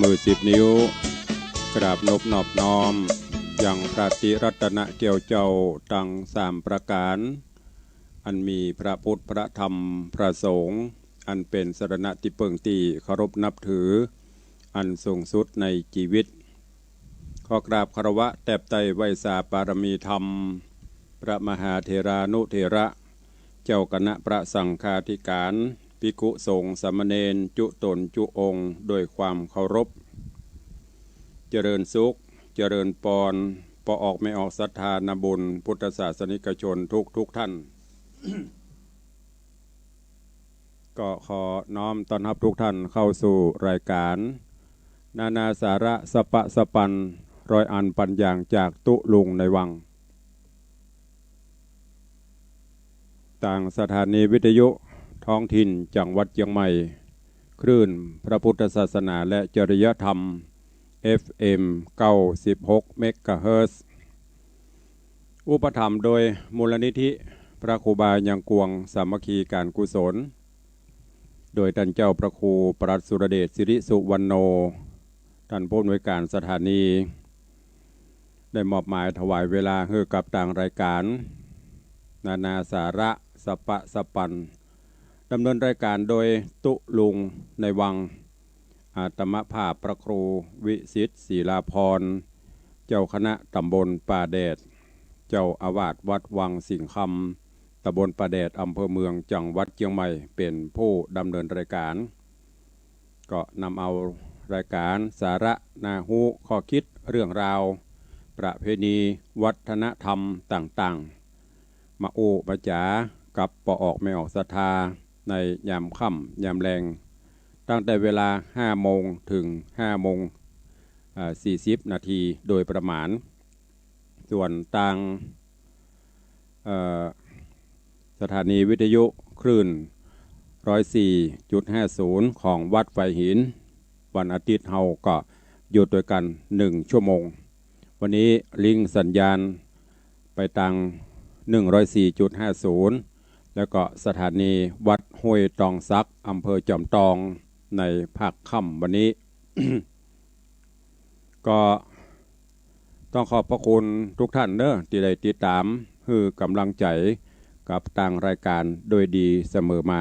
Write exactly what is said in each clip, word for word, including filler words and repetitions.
มือสิบนิ้ว กราบนบนอบน้อม ยังพระติรัตนแก้วเจ้าตังสามประก๋าน อันมีพระพุทธ พระธรรม พระสงฆ์ อันเป๋นสรณะตี้เปิ้งตี้เคารพนับถือ อันสูงสุดในจีวิต ขอกราบคารวะแตบไต้ไหว้สาปารมีธรรม พระมหาเถรานุเถระ เจ้าคณะพระสังฆาธิการ ภิกขุสงฆ์สามเณรจุ๊ต๋นจุ๊องค์ โดยความเคารพ เจริญสุข เจริญปอน ป้อออกแม่ออกศรัทธานาบุญ พุทธศาสนิกชนทุกทุกท่าน ก็ขอน้อมต้อนฮับทุกท่านเข้าสู่รายการ นานาสาระสะปะสะปัน ร้อยอันปันอย่างจากตุ๊ลุงในวัง ตางสถานีวิทยุท้องถิ่นจังหวัดเจียงใหม่ คลื่นพระพุทธศาสนาและจริยธรรม เอฟเอ็ม เก้าสิบหก เมกะเฮิรตซ์ อุปถัมภ์โดยมูลนิธิพระครูบายังกวงสามัคคีการกุศล โดยต้านเจ้าพระครูปลัดสุรเดช สิริสุวรรณโณ ต้านผู้อำนวยการสถานี ได้มอบหมายถวายเวลาหื้อกับตางรายการ นานาสาระสะปะสะปัน ดำเนินรายการโดยตุ๊ลุงในวัง อาตมาภาพพระครูวิสิทธิ์ ศิลาภรณ์ เจ้าคณะตำบลป่าแดด เจ้าอาวาสวัดวังสิงห์คำ ตำบลป่าแดด อำเภอเมือง จังหวัดเจียงใหม่ เป๋นผู้ดำเนินรายการ ก็นำเอารายการสาระน่าฮู้ ข้อคิด เรื่องราว ประเพณี วัฒนธรรมต่างๆ มาอู้มาจ๋ากับป้อออกแม่ออกศรัทธา ในยามค่ำยามแลง ตั้งแต่เวลาห้าโมงเถิงห้าโมง อ่า สี่สิบนาทีโดยประมาณ ส่วนตาง เอ่อ สถานีวิทยุคลื่น ร้อยสี่จุดห้าศูนย์ ของวัดฝายหิน วันอาทิตย์เฮาก็หยุดโดยกั๋นหนึ่งชั่วโมง วันนี้ลิงก์สัญญาณไปตาง หนึ่งร้อยสี่จุดห้าศูนย์ แล้วก็สถานีวัดห้วยตองสัก อำเภอจอมตอง ในภาคค่ำวันนี้ ก็ต้องขอบพระคุณทุกท่านเนอะ ตี้ได้ติดต๋ามหื้อก๋ำลังใจ๋กับตางรายการโดยดีเสมอมา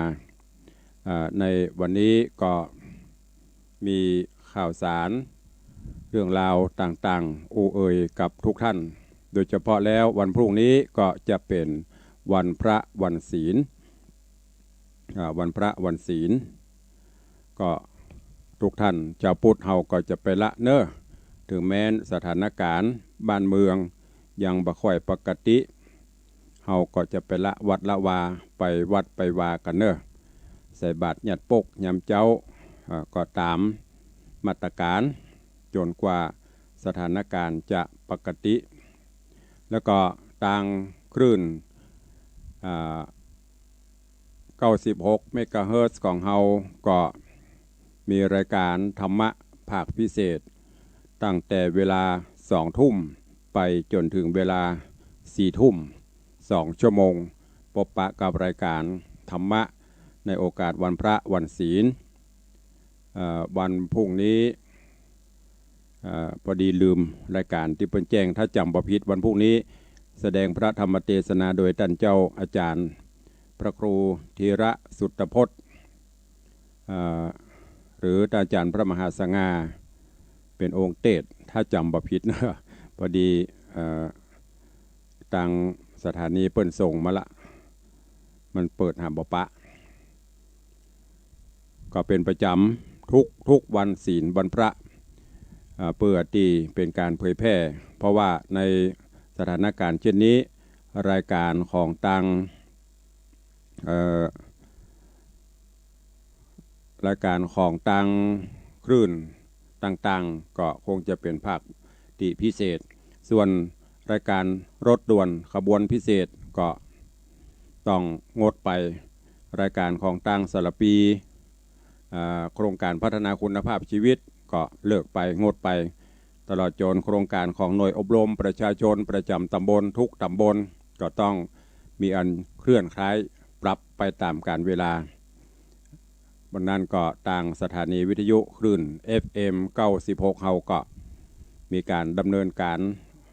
อ่า ในวันนี้ก็มีข่าวสาร เรื่องราวต่างๆ อู้เอ่ยกับทุกท่าน โดยเฉพาะแล้ววันพรุ่งนี้ก็จะเป๋นวันพระวันศีล อ่า วันพระวันศีล ก็ทุกท่านจาวพุทธเฮาก็จะไปละเนอะ เถิงแม้นสถานก๋ารณ์บ้านเมืองยังบ่ค่อยปกติ เฮาก็จะไปละวัดละวา ไปวัดไปวากั๋นเนอะ ใส่บาตรยัดปกยามเจ๊า อ่า ก็ต๋ามมาตรก๋ารณ์จ๋นกว่าสถานก๋ารณ์จะปกติ แล้วก็ตางคลื่น อ่า เก้าสิบหก เมกะเฮิรตซ์ ของเฮาก็มีรายการธรรมะภาคพิเศษ ตั้งแต่เวลาสองทุ่มไปจ๋นเถิงเวลาสี่ทุ่ม สองชั่วโมง ปบปะกับรายการธรรมะในโอกาสวันพระวันศีล เอ่อ วันพรุ่งนี้ เอ่อ พอดีลืมรายการตี้เปิ้นแจ้ง ถ้าจ๋ำบ่ผิดวันพรุ่งนี้แสดงพระธรรมเตสนาโดยต้านเจ้าอาจ๋ารย์พระครูธีระสุตตพจน์ เอ่อ หรือต้านอาจ๋ารย์พระมหาสง่า เป๋นองค์เตสน์ ถ้าจ๋ำบ่ผิดนะ พอดี เอ่อ ตางสถานีเปิ้นส่งมาละ มันเปิดหาบ่ปะ ก็เป๋นประจ๋ำทุก ทุกวันศีลวันพระ อ่า เปื้อตี้เป๋นก๋านเผยแพร่ เพราะว่าในสถานก๋ารณ์เช่นนี้ รายการของตาง เอ่อ รายการของตางคลื่นต่างๆ ก็คงจะเป๋นภาคตี้พิเศษ ส่วนรายการรถด่วนขบวนพิเศษก็ต้องงดไป รายการของตางสารภี อ่า โครงก๋านพัฒนาคุณภาพชีวิตก็เลิกไป งดไป ตลอดจ๋นโครงก๋านของหน่วยอบรมประชาชนประจ๋ำต๋ำบลทุกต๋ำบล ก็ต้องมีอันเคลื่อนคล้ายปรับไปต๋ามกาลเวลา วันนั้นก็ตางสถานีวิทยุคลื่น เอฟเอ็ม เก้าสิบหก เฮาก็มีก๋านดำเนินก๋าน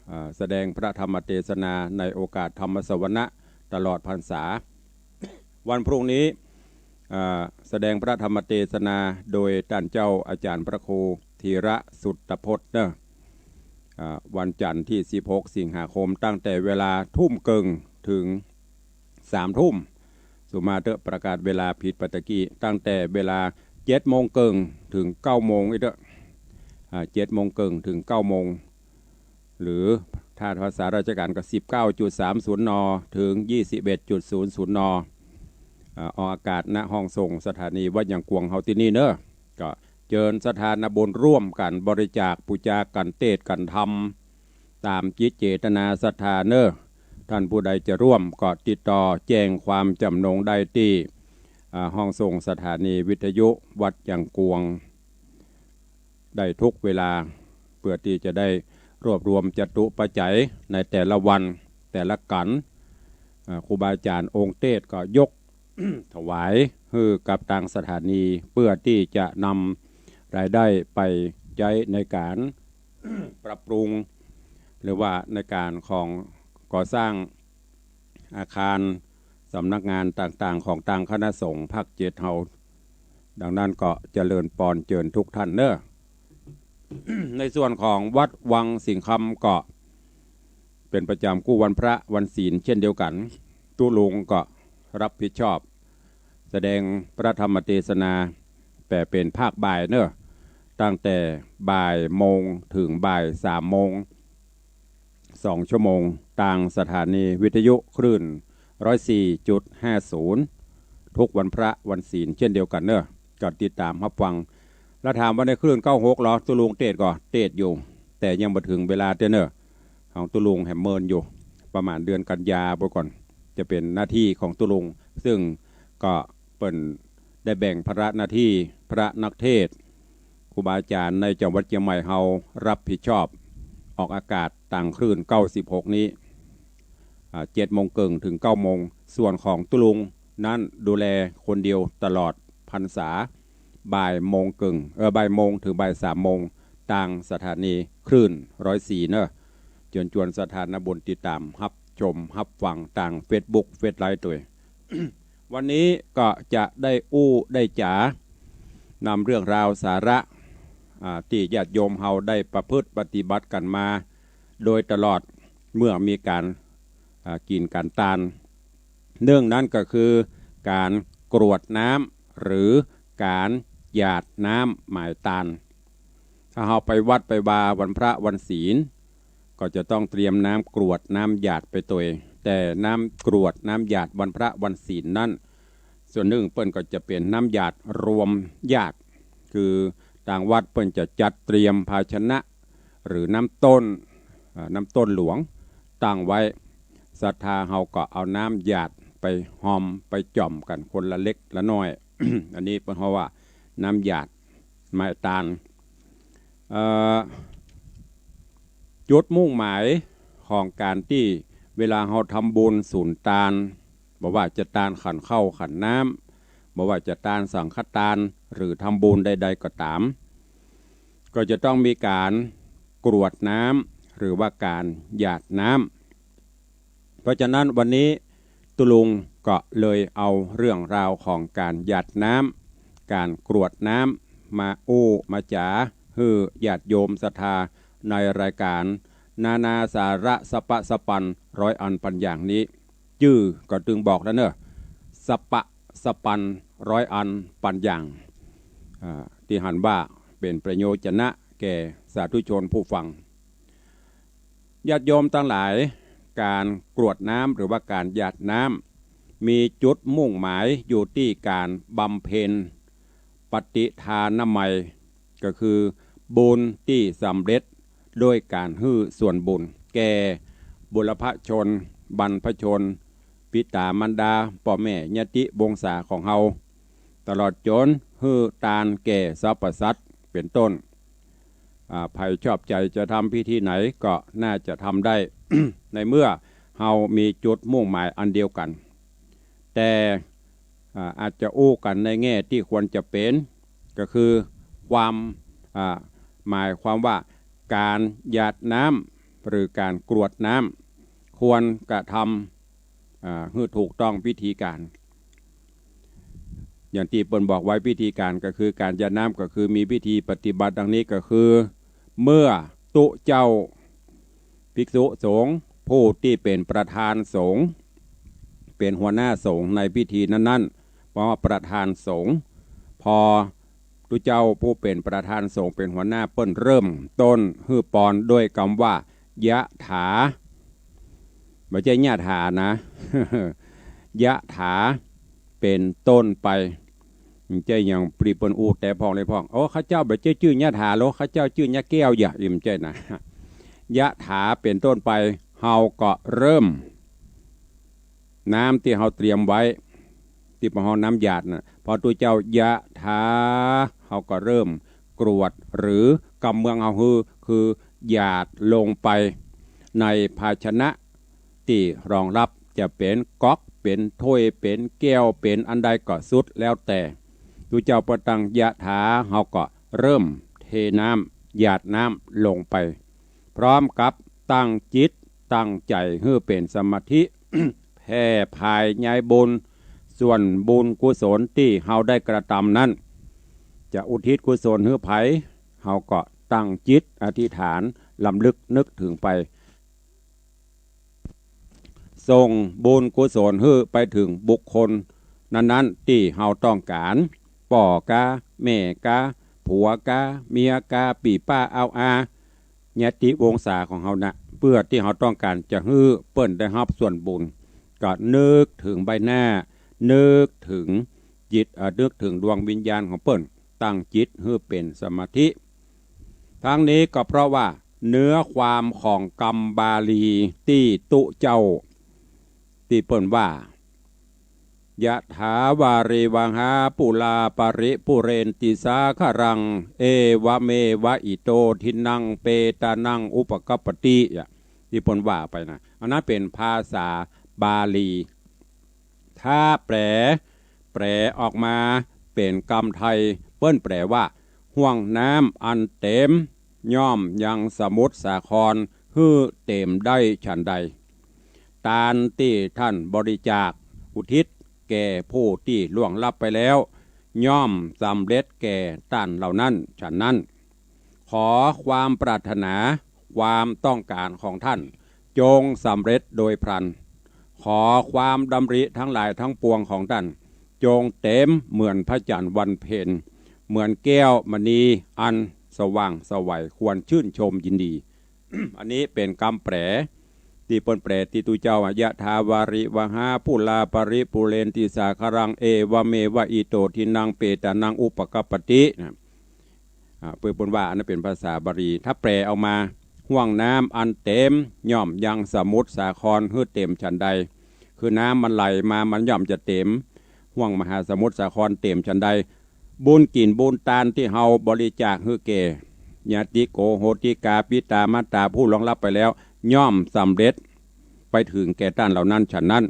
เอ่อ แสดงพระธรรมเตสนาในโอกาสธรรมสวนะตลอดพรรษา วันพรุ่งนี้ เอ่อ แสดงพระธรรมเตสนาโดยต้านเจ้าอาจ๋ารย์พระครูธีระสุตตพจน์เนาะ อ่า วันจันทร์ตี้สิบหกสิงหาคม ตั้งแต่เวลาทุ่มเกิ่งเถิงสามทุ่ม สุมาเต๊อะ ประกาศเวลาผิดไปตะกี้ ตั้งแต่เวลาเจ็ดโมงเกิ่งเถิงเก้าโมงอี้เต๊อะ อ่า เจ็ดโมงเกิ่งเถิงเก้าโมง หรือถ้าภาษาราชก๋านก็ สิบเก้าจุดสามศูนย์ น. เถิง ยี่สิบเอ็ดจุดศูนย์ศูนย์ น. อ่า ออกอากาศ ณ ห้องส่งสถานีวัดหยางกวงเฮาตี้นี่เนาะ ก็เจิญศรัทธานาบุญร่วมกั๋นบริจาคปู๋จากั๋นเตสน์กั๋นธรรม ต๋ามจิตเจตนาศรัทธาเนาะ ต้านผู้ใดจะร่วมก็ติดต่อแจ้งความจ๋ำนงได้ตี้ อ่า ห้องส่งสถานีวิทยุวัดหยางกวง ได้กู้เวลา เปื้อตี้จะได้รวบรวมจตุปัจจัยในแต่ละวันแต่ละกั๋น อ่า ครูบาอาจ๋ารย์องค์เตสน์ก็ยก ถวายหื้อกับตางสถานี เปื้อตี้จะนำรายได้ไปใจ๊ในก๋าน ปรับปรุง หรือว่าในก๋านของก่อสร้างอาคารสำนักงานต่างๆ ของตางคณะสงฆ์ภาคเจ็ดเฮา ดังนั้นก็เจริญปอนเจิญทุกท่านเนาะ ในส่วนของวัดวังสิงห์คำก็เป๋นประจ๋ำกู้วันพระวันศีลเช่นเดียวกั๋น ตุ๊ลุงก็รับผิดชอบ แสดงพระธรรมเตสนา แปลเป๋นภาคบ่ายเนาะ ตั้งแต่บ่ายโมงเถิงบ่ายสามโมง สองชั่วโมง ตางสถานีวิทยุคลื่น ร้อยสี่จุดห้าศูนย์ ทุกวันพระวันศีลเช่นเดียวกั๋นเนาะ ก็ติดต๋ามฮับฟัง แล้วถามว่าในคลื่น เก้าหก เหรอ ตุ๊ลุงเตสน์ก่อ เตสน์อยู่ แต่ยังบ่เถิงเวลาเตื้อเนาะ ของตุ๊ลุงแหมเมินอยู่ ประมาณเดือนกันยาไปก่อน จะเป๋นหน้าตี้ของตุ๊ลุง ซึ่งก็เปิ้นได้แบ่งภาระหน้าตี้ พระนักเทศน์ ครูบาอาจ๋ารย์ในจังหวัดเจียงใหม่เฮารับผิดชอบ ออกอากาศตางคลื่น เก้าสิบหก นี้ อ่า เจ็ดโมงเกิ่งเถิงเก้าโมง ส่วนของตุ๊ลุงนั้นดูแลคนเดียวตลอดพรรษา บ่ายโมงเกิ่ง เอ่อ บ่ายโมงเถิงบ่ายสามโมง ตางสถานีคลื่น ร้อยสี่ เนาะ เจิญจวนศรัทธานาบุญติดต๋ามฮับชมฮับฟังตางเฟซบุ๊ก เฟซไลฟ์ตวย วันนี้ก็จะได้อู้ได้จ๋า นำเรื่องราวสาระ อ่า ตี้ญาติโยมเฮาได้ประพฤติปฏิบัติกั๋นมาโดยตลอด เมื่อมีก๋าน อ่า กิ๋นก๋านตาน นึ่งนั้นก็คือก๋านกรวดน้ำ หรือก๋านหยาดน้ำหมายตาน ถ้าเฮาไปวัดไปวาวันพระวันศีล ก็จะต้องเตรียมน้ำกรวดน้ำหยาดไปตวย แต่น้ำกรวดน้ำหยาดวันพระวันศีลนั้น ส่วนนึ่งเปิ้นก็จะเป๋นน้ำหยาดรวมหยาด คือตางวัดเปิ้นจะจัดเตรียมภาชนะ หรือน้ำต้น อ่า น้ำต้นหลวงตั้งไว้ ศรัทธาเฮาก็เอาน้ำหยาดไปฮอมไปจ่อมกั๋นคนละเล็กละน้อย อันนี้เปิ้นฮ้องว่าน้ำหยาดหมายตาน เอ่อ จุดมุ่งหมายของก๋านตี้เวลาเฮาทำบุญสุนตาน บ่ว่าจะตานขันข้าวขันน้ำ บ่ว่าจะตานสังฆตาน หรือทำบุญใดๆ ก็ต๋าม ก็จะต้องมีก๋านกรวดน้ำ หรือว่าก๋านหยาดน้ำ เพราะฉะนั้นวันนี้ตุ๊ลุงก็เลยเอาเรื่องราวของก๋านหยาดน้ำ ก๋านกรวดน้ำ มาอู้มาจ๋าหื้อญาติโยมศรัทธาในรายก๋าน นานาสาระสะปะสะปันร้อยอันปันอย่างนี้ จื้อก็ตึงบอกแล้วเนาะ สะปะสะปันร้อยอันปันอย่าง อ่า ตี้หันว่าเป๋นประโยชนะแก่สาธุชนผู้ฟัง ญาติโยมตังหลาย ก๋านกรวดน้ำหรือว่าก๋านหยาดน้ำ มีจุดมุ่งหมายอยู่ตี้ก๋านบำเพ็ญปฏิทานมัย ก็คือบุญตี้สำเร็จด้วยก๋านหื้อส่วนบุญ แก่บุรพชน บรรพชน ปิต๋ามารดา ป้อแม่ ญาติวงศาของเฮา ตลอดจ๋นหื้อตานแก่สรรพสัตว์ เป๋นต้น อ่า ใผชอบใจ๋จะทำพิธีไหนก็น่าจะทำได้ ในเมื่อเฮามีจุดมุ่งหมายอันเดียวกั๋น แต่ อ่า อาจจะอู้กั๋นในแง่ตี้ควรจะเป๋น ก็คือความ อ่า หมายความว่าก๋านหยาดน้ำ หรือก๋านกรวดน้ำ ควรกระทำ อ่า หื้อถูกต้องวิธีก๋าน อย่างตี้เปิ้นบอกไว้วิธีก๋านก็คือก๋านหยาดน้ำก็คือมีวิธีปฏิบัติดังนี้ก็คือ เมื่อตุ๊เจ้า ภิกษุสงฆ์ผู้ตี้เป๋นประธานสงฆ์ เป๋นหัวหน้าสงฆ์ในพิธีนั้นๆ เพราะว่าประธานสงฆ์ พอตุ๊เจ้าผู้เป๋นประธานสงฆ์เป๋นหัวหน้าเปิ้นเริ่มต้นหื้อปอนด้วยกำว่า ยะถา บ่ใจ้ญาถานะ ยะถา เป๋นต้นไป บ่ใจ้อย่างปรีเปิ้นอู้แต๊พ่องเลยพ่อง โอ้ ข้าเจ้าบ่ใจ้จื้อยะถาโล ข้าเจ้าจื้อยะแก้ว อย่า บ่ใจ้นะ ยะถาเป๋นต้นไป เฮาก็เริ่ม น้ำตี้เฮาเตรียมไว้ ตี้เปิ้นฮ้องน้ำหยาดน่ะ พอตุ๊เจ้ายะถา เฮาก็เริ่มกรวด หรือกำเมืองเฮาหื้อ คือหยาดลงไปในภาชนะตี้รองรับ จะเป๋นก๊อก เป๋นถ้วย เป๋นแก้ว เป๋นอันใดก็สุดแล้วแต่ ตุ๊เจ้าเปิ้นตั้งยะถา เฮาก็เริ่มเทน้ำ หยาดน้ำลงไป พร้อมกับตั้งจิตตั้งใจ๋หื้อเป๋นสมาธิ แผ่ภายในบุญ ส่วนบุญกุศลตี้เฮาได้กระทำนั้น จะอุทิศกุศลหื้อใผ เฮาก็ตั้งจิตอธิษฐานรำลึกนึกถึงไป ส่งบุญกุศลหื้อไปเถิงบุคคลนั้นๆ ตี้เฮาต้องก๋าน ป้อกา แม่กา ผัวกา เมียกา ปี้ป้าอาวอา ญาติวงศาของเฮานะ เปื้อตี้เฮาต้องก๋านจะหื้อเปิ้นได้ฮับส่วนบุญ ก็นึกเถิงใบหน้า นึกเถิงจิต เอ่อ นึกเถิงดวงวิญญาณของเปิ้น ตั้งจิตหื้อเป๋นสมาธิ ทั้งนี้ก็เพราะว่าเนื้อความของกำบาลีตี้ตุ๊เจ้า ตี้เปิ้นว่า ยะถาวาริวหาปูราปะริปูเรนติสาคะรัง เอวะเมวะอิโตทินนังเปตานังอุปกัปปติ อ่ะ ตี้เปิ้นว่าไปนะ อันนั้นเป๋นภาษาบาลี ถ้าแปล แปลออกมาเป๋นกำไทย เปิ้นแปลว่า ห้วงน้ำอันเต๋ม ย่อมยังสมุทรสาครหื้อเต๋มได้ฉันใด ตานตี้ต้านบริจาคอุทิศแก่ผู้ตี้ล่วงลับไปแล้ว ย่อมสำเร็จแก่ต้านเหล่านั้นฉันนั้น ขอความปรารถนา ความต้องก๋านของต้าน จงสำเร็จโดยพลัน ขอความดำริทั้งหลายทั้งปวงของต้าน จงเต๋มเหมือนพระจันทร์วันเพ็ญ เหมือนแก้วมณีอันสว่างไสว ควรชื่นชมยินดี อันนี้เป๋นกำแปล ตี้เปิ้นแปลตี้ตุ๊เจ้าว่า ยะถาวาริวหาปูราปะริปูเรนติสาคะรัง เอวะเมวะอิโตทินนังเปตานังอุปกัปปติ นะ อ่า เปิ้น เปิ้นว่าอันนั้นเป๋นภาษาบาลี ถ้าแปลออกมา ห้วงน้ำอันเต๋ม ย่อมยังสมุทรสาครหื้อเต๋มฉันใด คือน้ำมันไหลมา มันย่อมจะเต๋ม ห้วงมหาสมุทรสาครเต๋มฉันใด บุญกิ๋นบุญตานตี้เฮาบริจาคหื้อแก่ ญาติโกโหติกา ปิต๋ามาต๋า ผู้ล่วงลับไปแล้ว ย่อมสำเร็จไปเถิงแก่ต้านเหล่านั้นฉันนั้น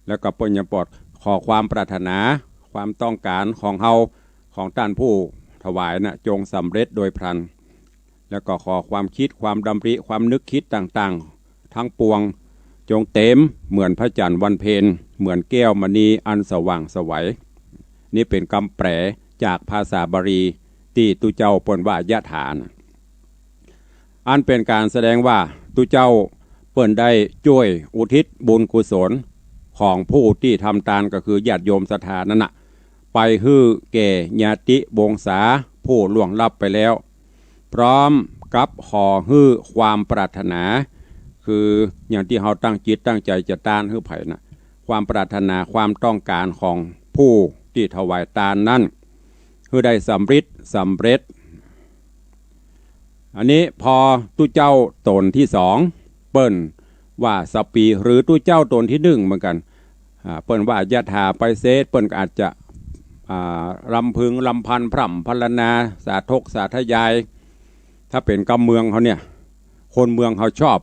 แล้วก็เปิ้นยังปอด ขอความปรารถนา ความต้องก๋านของเฮา ของต้านผู้ถวายน่ะ จงสำเร็จโดยพลัน แล้วก็ขอความคิด ความดำริ ความนึกคิดต่างๆ ทั้งปวง จงเต๋มเหมือนพระจันทร์วันเพ็ญ เหมือนแก้วมณีอันสว่างไสว นี่เป๋นกำแปลจากภาษาบาลีตี้ตุ๊เจ้าเปิ้นว่ายะถานะ อันเป๋นก๋านแสดงว่าตุ๊เจ้าเปิ้นได้จ้วยอุทิศบุญกุศลของผู้ตี้ทำตาน ก็คือญาติโยมศรัทธานั้นน่ะ ไปหื้อแก่ญาติวงศาผู้ล่วงลับไปแล้ว พร้อมกับขอหื้อความปรารถนา คืออย่างตี้เฮาตั้งจิตตั้งใจ๋จะตานหื้อใผน่ะ ความปรารถนา ความต้องก๋านของผู้ตี้ถวายตานนั้น หื้อได้สำริดสำเร็จ อันนี้พอตุ๊เจ้าต๋นตี้สอง เปิ้นว่าสปี หรือตุ๊เจ้าต๋นตี้นึ่งเหมือนกั๋น อ่า เปิ้นว่ายะถาไปเสร็จ เปิ้นก็อาจจะ อ่า รำพึงรำพันพร่ำพรรณนา สาธกสาธยาย ถ้าเป๋นกำเมืองเฮาเนี่ย คนเมืองเฮาชอบ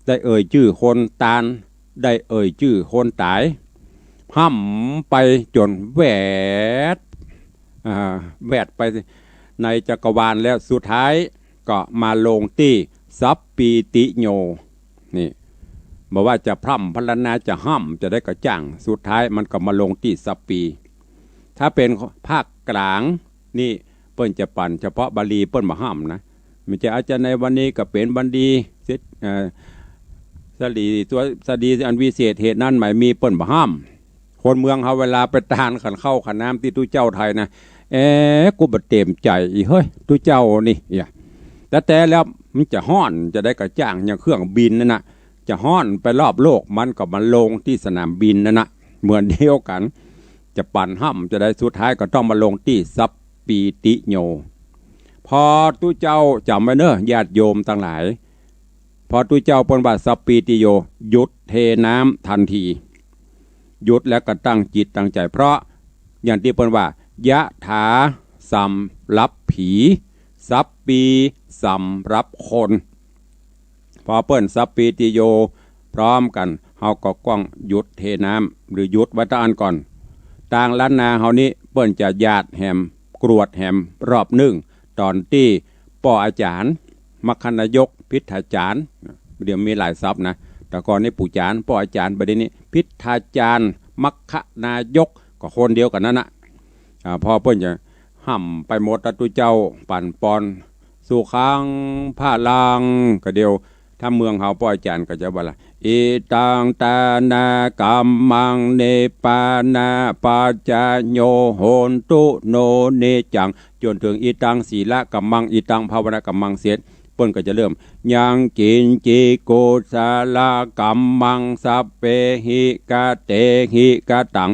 ได้เอ่ยจื้อคนตาน ได้เอ่ยจื้อคนต๋าย ฮ่ำไปจ๋นแวด อ่า แวดไปในจักรวาลแล้ว สุดท้ายก็มาลงตี้สัปปีติโย นี่ บ่ว่าจะพร่ำพรรณนา จะฮ่ำจะใดก็จ้าง สุดท้ายมันก็มาลงตี้สัปปี ถ้าเป๋นภาคกลางนี่ เปิ้นจะปั๋นเฉพาะบาลี เปิ้นบ่ฮ่ำนะ มันจะอาจารย์ในวันนี้ก็เป๋นวันดี สิทธิ์ เอ่อ สลีตัวสดีอันวิเศษเหตุนั้นหมายมี เปิ้นบ่ฮ่ำ คนเมืองเฮาเวลาไปตานขันข้าวขันน้ำตี้ตุ๊เจ้าไทยนะ เอ๊ะ กูบ่เต็มใจ๋อีเฮ้ย ตุ๊เจ้านี่ เอีย แต่แต่แล้วมันจะฮ้อนจะใดก็จ้าง อย่างเครื่องบินนั่นน่ะ จะฮ้อนไปรอบโลก มันก็มาลงตี้สนามบินนั่นน่ะ เหมือนเดียวกั๋น จะปั๋นฮ่ำจะใด สุดท้ายก็ต้องมาลงตี้สัปปีติโย พอตุ๊เจ้า จ๋ำไว้เน้อ ญาติโยมตังหลาย พอตุ๊เจ้าเปิ้นว่าสัปปีติโย หยุดเทน้ำตันที หยุดแล้วก็ตั้งจิตตั้งใจ๋ เพราะอย่างตี้เปิ้นว่า ยะถาสำหรับผี สัปปีสำหรับคน พอเปิ้นสัปปีติโยพร้อมกั๋น เฮาก็ก้องหยุดเทน้ำ หรือหยุดไว้ตะอั้นก่อน ตางล้านนาเฮานี้เปิ้นจะหยาดแหม กรวดแหมรอบนึ่ง ต๋อนตี้ป้ออาจ๋ารย์ มัคคานายก พิทธาจ๋ารย์ เดี๋ยวมีหลายสับนะ แต่ก่อนนี้ปู่จ๋ารย์ ป้ออาจ๋ารย์ บัดนี้พิทธาจ๋ารย์ มัคคานายก ก็คนเดียวกั๋นนั่นน่ะ อ่า พอเปิ้นจะฮ่ำไปหมด ตุ๊เจ้าปั๋นปอน สุขัง พลัง ก็เดียว ถ้าเมืองเฮาป้ออาจ๋ารย์ก็จะว่าละ อิตังตานะกัมมัง นิปปานะปัจจโย โหนตุ โน นิจจัง จ๋นเถิง อิตังสีละกัมมัง อิตังภาวนากัมมัง เสร็จ เปิ้นก็จะเริ่ม ยังกิญจิกุศลกัมมัง สัพเพหิ กะเตหิ กะตัง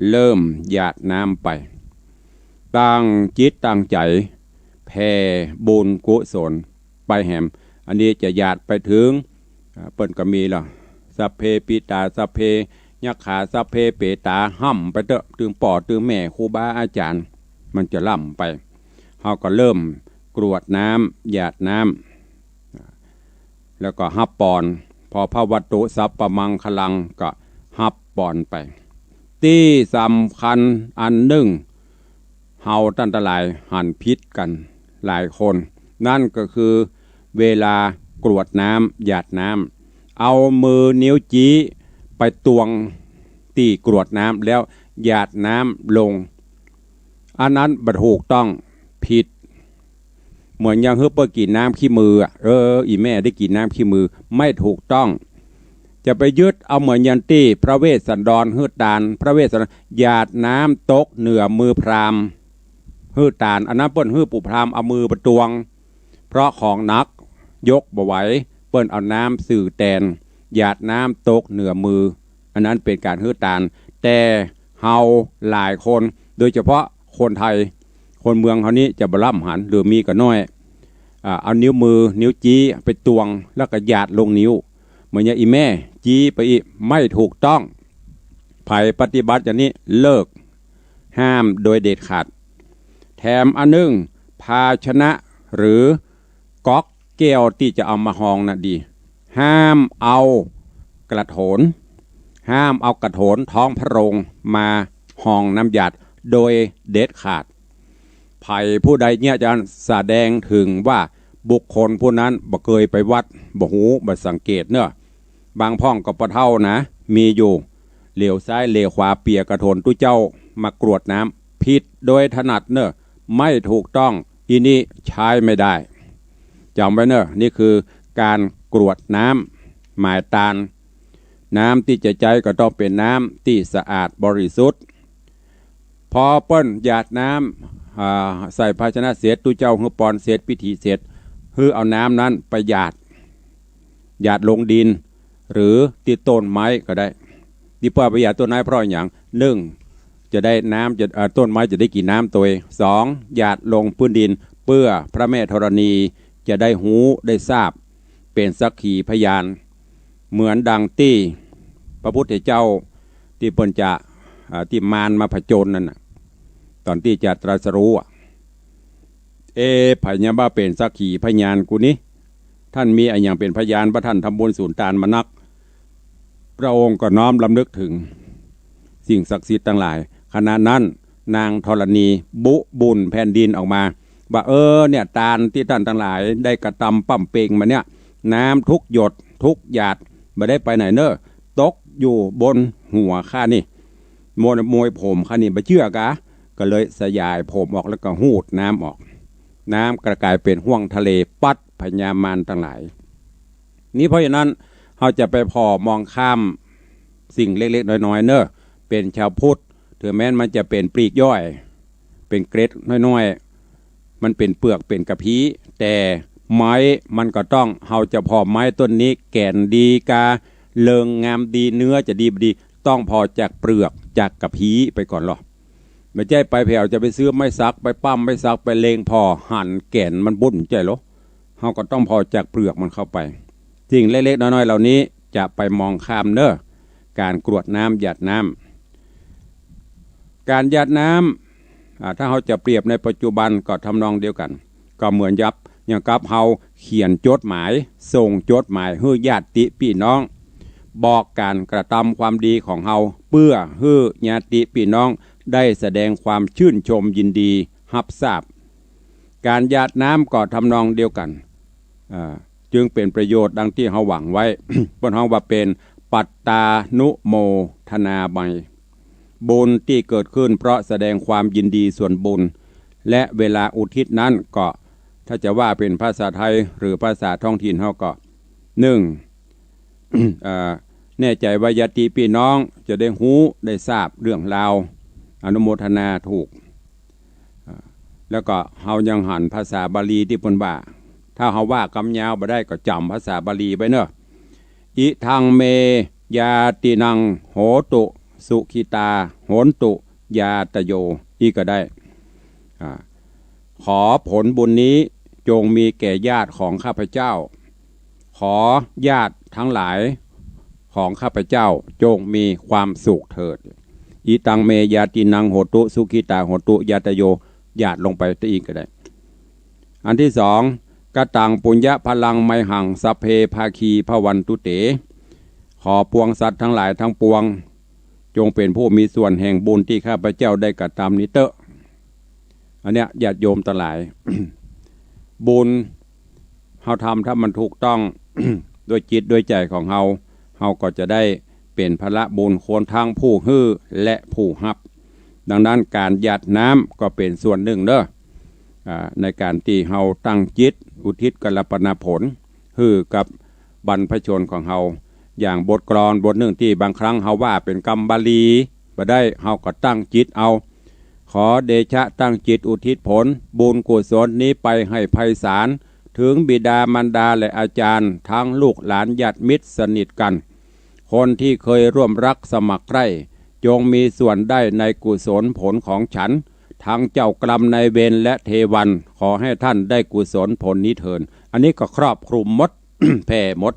เริ่มหยาดน้ำไป ตั้งจิตตั้งใจ๋ แผ่บุญกุศลไปแหม อันนี้จะหยาดไปเถิง อ่า เปิ้นก็มีละ สัพเพปิตา สัพเพยักขา สัพเพเปตา ฮ่ำไปเต๊อะ ตึงป้อตึงแม่ ครูบาอาจ๋ารย์ มันจะล่ำไป เฮาก็เริ่มกรวดน้ำ หยาดน้ำ แล้วก็ฮับปอน พอภะวะตุสัพพะมังคลัง ก็ฮับปอนไป ตี้สำคัญอันนึ่ง เฮาต้านตังหลายหันผิดกั๋นหลายคน นั่นก็คือเวลากรวดน้ำ หยาดน้ำ เอามือนิ้วจี๊ไปตวงตี้กรวดน้ำ แล้วหยาดน้ำลง อันนั้นบ่ถูกต้อง ผิด เหมือนอย่างหื้อเปิ้นกิ๋นน้ำขี้มืออะ เออ อี่แม่ได้กิ๋นน้ำขี้มือ ไม่ถูกต้อง จะไปยึดเอาเหมือนอย่างตี้พระเวสสันดรหื้อตาน พระเวสสันดรหยาดน้ำตกเหนือมือพราหมณ์หื้อตาน อันนั้นเปิ้นหื้อปู่พราหมณ์เอามือไปตวง เพราะของหนักยกบ่ไหว เปิ้นเอาน้ำสื่อแตน หยาดน้ำตกเหนือมือ อันนั้นเป๋นก๋านหื้อตาน แต่เฮาหลายคน โดยเฉพาะคนไทย คนเมืองเฮานี้จะบ่ล่ำหัน หรือมีก็น้อย อ่า เอานิ้วมือ นิ้วจี๊ไปตวง แล้วก็หยาดลงนิ้ว เหมือนอย่างอี่แม่จี๊ไปอี้ ไม่ถูกต้อง ใผปฏิบัติอย่างนี้เลิก ห้ามโดยเด็ดขาด แถมอันนึ่ง ภาชนะหรือก๊อกแก้วตี้จะเอามาฮองน่ะดี ห้ามเอากระโถน ห้ามเอากระโถนท้องพระโรงมาฮองน้ำหยาดโดยเด็ดขาด ใผผู้ใดเนี่ยจะแสดงเถิงว่าบุคคลผู้นั้นบ่เกยไปวัด บ่ฮู้ บ่สังเกตเนาะ บางพ่องก็ปะเฒ่านะ มีอยู่ เหลียวซ้ายเหลียวขวาเปียกระโถนตุ๊เจ้ามากรวดน้ำ ผิดโดยถนัดเนอะ ไม่ถูกต้อง อีนี้ใช้ไม่ได้ จ๋ำไว้เนอะ นี่คือก๋านกรวดน้ำ หมายตาน น้ำตี้จะใจ๊ก็ต้องเป๋นน้ำตี้สะอาดบริสุทธิ์ พอเปิ้นหยาดน้ำ อ่า ใส่ภาชนะเสร็จ ตุ๊เจ้าหื้อปอนเสร็จ พิธีเสร็จ หื้อเอาน้ำนั้นไปหยาด หยาดลงดิน หรือตี้ต้นไม้ก็ได้ ตี้เปิ้นไปหยาดต้นไม้เพราะหยัง นึ่ง จะได้น้ำ จะ เอ่อ ต้นไม้จะได้กิ๋นน้ำตวย สอง หยาดลงพื้นดิน เปื้อพระแม่ธรณีจะได้ฮู้ได้ทราบ เป๋นสักขีพยาน เหมือนดังตี้พระพุทธเจ้าตี้เปิ้นจะ อ่า ตี้มารมาผจญนั่นน่ะ ต๋อนตี้จะตรัสรู้อะ เอ ใผยังบ่าเป๋นสักขีพยานกูนี้ ท่านมีอะหยังเป๋นพยานว่าท่านทำบุญสูญตานมานัก พระองค์ก็น้อมรำลึกเถิง สิ่งศักดิ์สิทธิ์ตังหลาย ขณะนั้นนางธรณีบุบุญแผ่นดินออกมา ว่า เออ เนี่ย ตานตี้ต้านตังหลายได้กระตำปำเป็งมาเนี่ย น้ำทุกหยดทุกหยาดบ่ได้ไปไหนเน้อ ตกอยู่บนหัวข้านี่ มวย มวยผมข้านี่ บ่เจื้อกา ก็เลยสยายผมออกแล้วก็ฮูดน้ำออก น้ำก็ก๋ายเป๋นห้วงทะเลปั๊ดพญามารตังหลาย นี่เพราะฉะนั้นเฮาจะไปผ่อมองข้ามสิ่งเล็กๆ น้อยๆ เน้อ เป๋นชาวพุทธ เถิงแม้นมันจะเป๋นปลีกย่อย เป๋นเกล็ดน้อยๆ มันเป๋นเปือกเป๋นกะพี้ แต่ไม้มันก็ต้อง เฮาจะผ่อไม้ต้นนี้แก่นดีกา เลิงงามดี เนื้อจะดีบ่ดี ต้องผ่อจากเปลือกจากกะพี้ไปก่อนลอ บ่ใจ้ไปแผวจะไปซื้อไม้สัก ไปป้ำไม้สัก ไปเล็งผ่อหันแก่นมันบุ้น บ่ใจ้ลอ เฮาก็ต้องผ่อจากเปลือกมันเข้าไป สิ่งเล็กๆ น้อยๆ เหล่านี้จะไปมองข้ามเน้อ ก๋านกรวดน้ำหยาดน้ำ ก๋านหยาดน้ำ อ่า ถ้าเฮาจะเปรียบในปัจจุบันก็ทำนองเดียวกั๋น ก็เหมือนกับ อย่างกับเฮาเขียนจดหมาย ส่งจดหมายหื้อญาติปี้น้อง บอกก๋านกระตำความดีของเฮา เปื้อหื้อญาติปี้น้องได้แสดงความชื่นชมยินดีฮับทราบ ก๋านหยาดน้ำก็ทำนองเดียวกั๋น อ่า จึงเป๋นประโยชน์ดังตี้เฮาหวังไว้ เปิ้นฮ้องว่าเป๋นปัตตานุโมทนาไมย บุญตี้เกิดขึ้นเพราะแสดงความยินดีส่วนบุญ และเวลาอุทิศนั้นก็ ถ้าจะว่าเป๋นภาษาไทยหรือภาษาท้องถิ่นเฮาก็ นึ่ง เอ่อ แน่ใจ๋ว่าญาติปี้น้องจะได้ฮู้ได้ทราบเรื่องราว อนุโมทนาถูก อ่า แล้วก็เฮายังหันภาษาบาลีตี้เปิ้นว่า ถ้าเฮาว่ากำยาวบ่ได้ก็จ๋ำภาษาบาลีไว้เน้อ อิทังเมญาตินังโหตุสุขิตาโหนตุญาตโย อี้ก็ได้ อ่า ขอผลบุญนี้จงมีแก่ญาติของข้าพเจ้า ขอญาติทั้งหลายของข้าพเจ้าจงมีความสุขเถิด อิทังเมญาตินังโหตุสุขิตาโหนตุญาตโย หยาดลงไปตะอี้ก็ได้ อันตี้สอง กตังปุญญะพลังไมหังสัพเพภาคีภวันตุเต ขอปวงสัตว์ทั้งหลายทั้งปวง จงเป๋นผู้มีส่วนแห่งบุญตี้ข้าพเจ้าได้กระตำนี้เต๊อะ อันเนี้ยญาติโยมตังหลาย บุญเฮาทำถ้ามันถูกต้อง ด้วยจิตด้วยใจ๋ของเฮา เฮาก็จะได้เป๋นผละบุญคนทั้งผู้หื้อและผู้ฮับ ดังนั้นก๋านหยาดน้ำก็เป๋นส่วนนึ่งเน้อ อ่า ในก๋านตี้เฮาตั้งจิตอุทิศกัลปนาผลหื้อกับบรรพชนของเฮา อย่างบทกลอนบทนึ่งตี้บางครั้งเฮาว่าเป๋นกำบาลีบ่ได้ เฮาก็ตั้งจิตเอา ขอเดชะตั้งจิตอุทิศผลบุญกุศลนี้ไปให้ไพศาล เถิงบิดามารดาและอาจารย์ ทั้งลูกหลานญาติมิตรสนิทกั๋น คนที่เคยร่วมรักสมัครใคร่ จงมีส่วนได้ในกุศลผลของฉัน ทั้งเจ้ากรรมนายเวรและเทวัน ขอให้ท่านได้กุศลผลนี้เถิด อันนี้ก็ครอบคลุมหมด แผ่หมด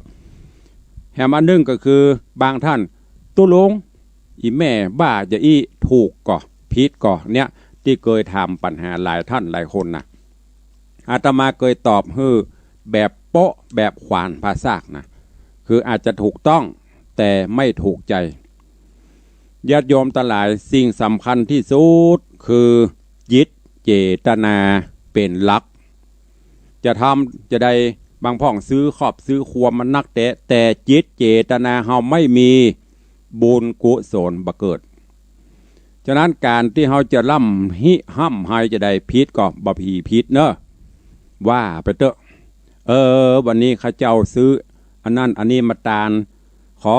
แหมอันนึ่งก็คือบางท่าน ตุ๊ลุง อี่แม่ว่าจาอี้ถูกก่อ ผิดก่อ เนี่ย ตี้เกยถามปัญหาหลายท่านหลายคนนะ อาตมาเกยตอบหื้อแบบโป๊ะแบบขวานผ่าซากนะ คืออาจจะถูกต้อง แต่ไม่ถูกใจ๋ ญาติโยมตังหลาย สิ่งสำคัญตี้สุดคือจิตเจตนาเป๋นหลัก จะทำจะใด บางพ่องซื้อครอบซื้อครัวมันนักแต๊ แต่จิตเจตนาเฮาไม่มี บุญกุศลบ่เกิด ฉะนั้นก๋านตี้เฮาจะร่ำฮิฮ่ำไฮจะใด ผิดก็บ่ผีผิดเน้อ ว่าไปเต๊อะ เออ วันนี้ข้าเจ้าซื้ออันนั้นอันนี้มาตาน ขอ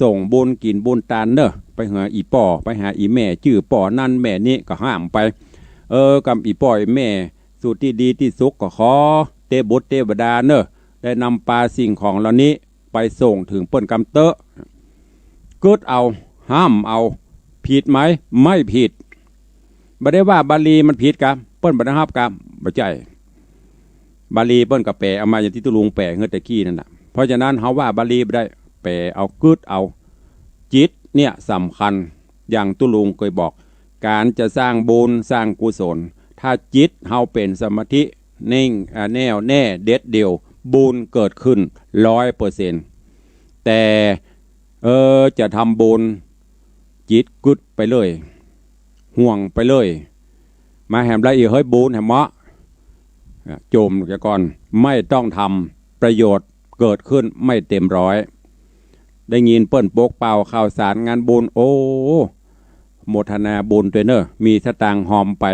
ส่งบุญกิ๋นบุญตานเน้อ ไปหาอี่ป้อ ไปหาอี่แม่ จื้อป้อนั้นแม่นี้ก็ห้ามไป เออ กำอี่ป้ออี่แม่ สุดตี้ดีตี้สุขก็ขอเตบุตรเตวดาเน้อ ได้นำปาสิ่งของเหล่านี้ไปส่งเถิงเปิ้นกำเต๊อะ กึ๊ดเอา ห้ามเอา ผิดไหม ไม่ผิด บ่ได้ว่าบาลีมันผิดกา เปิ้นบ่ได้ฮับกา บ่ใจ้ บาลีเปิ้นก็แปลเอามาอย่างตี้ตุ๊ลุงแปลหื้อตะกี้นั่นน่ะ เพราะฉะนั้นเฮาว่าบาลีบ่ได้ แปลเอา กึ๊ดเอา จิตเนี่ยสำคัญ อย่างตุ๊ลุงเกยบอก ก๋านจะสร้างบุญสร้างกุศล ถ้าจิตเฮาเป๋นสมาธินิ่ง อ่า แน่วแน่เด็ดเดี่ยว บุญเกิดขึ้นร้อยเปอร์เซ็นต์ แต่ เออ จะทำบุญ จิตกึ๊ดไปเลย ห่วงไปเลย มาแหมละอีเฮ้ย บุญแหมเหมาะ อ่ะ โจมเสียก่อน ไม่ต้องทำ ประโยชน์เกิดขึ้นไม่เต็มร้อย ได้ยินเปิ้นปกเป่าข่าวสารงานบุญ โอ้ โมทนาบุญตวยเน่อ มีสตางค์หอมไป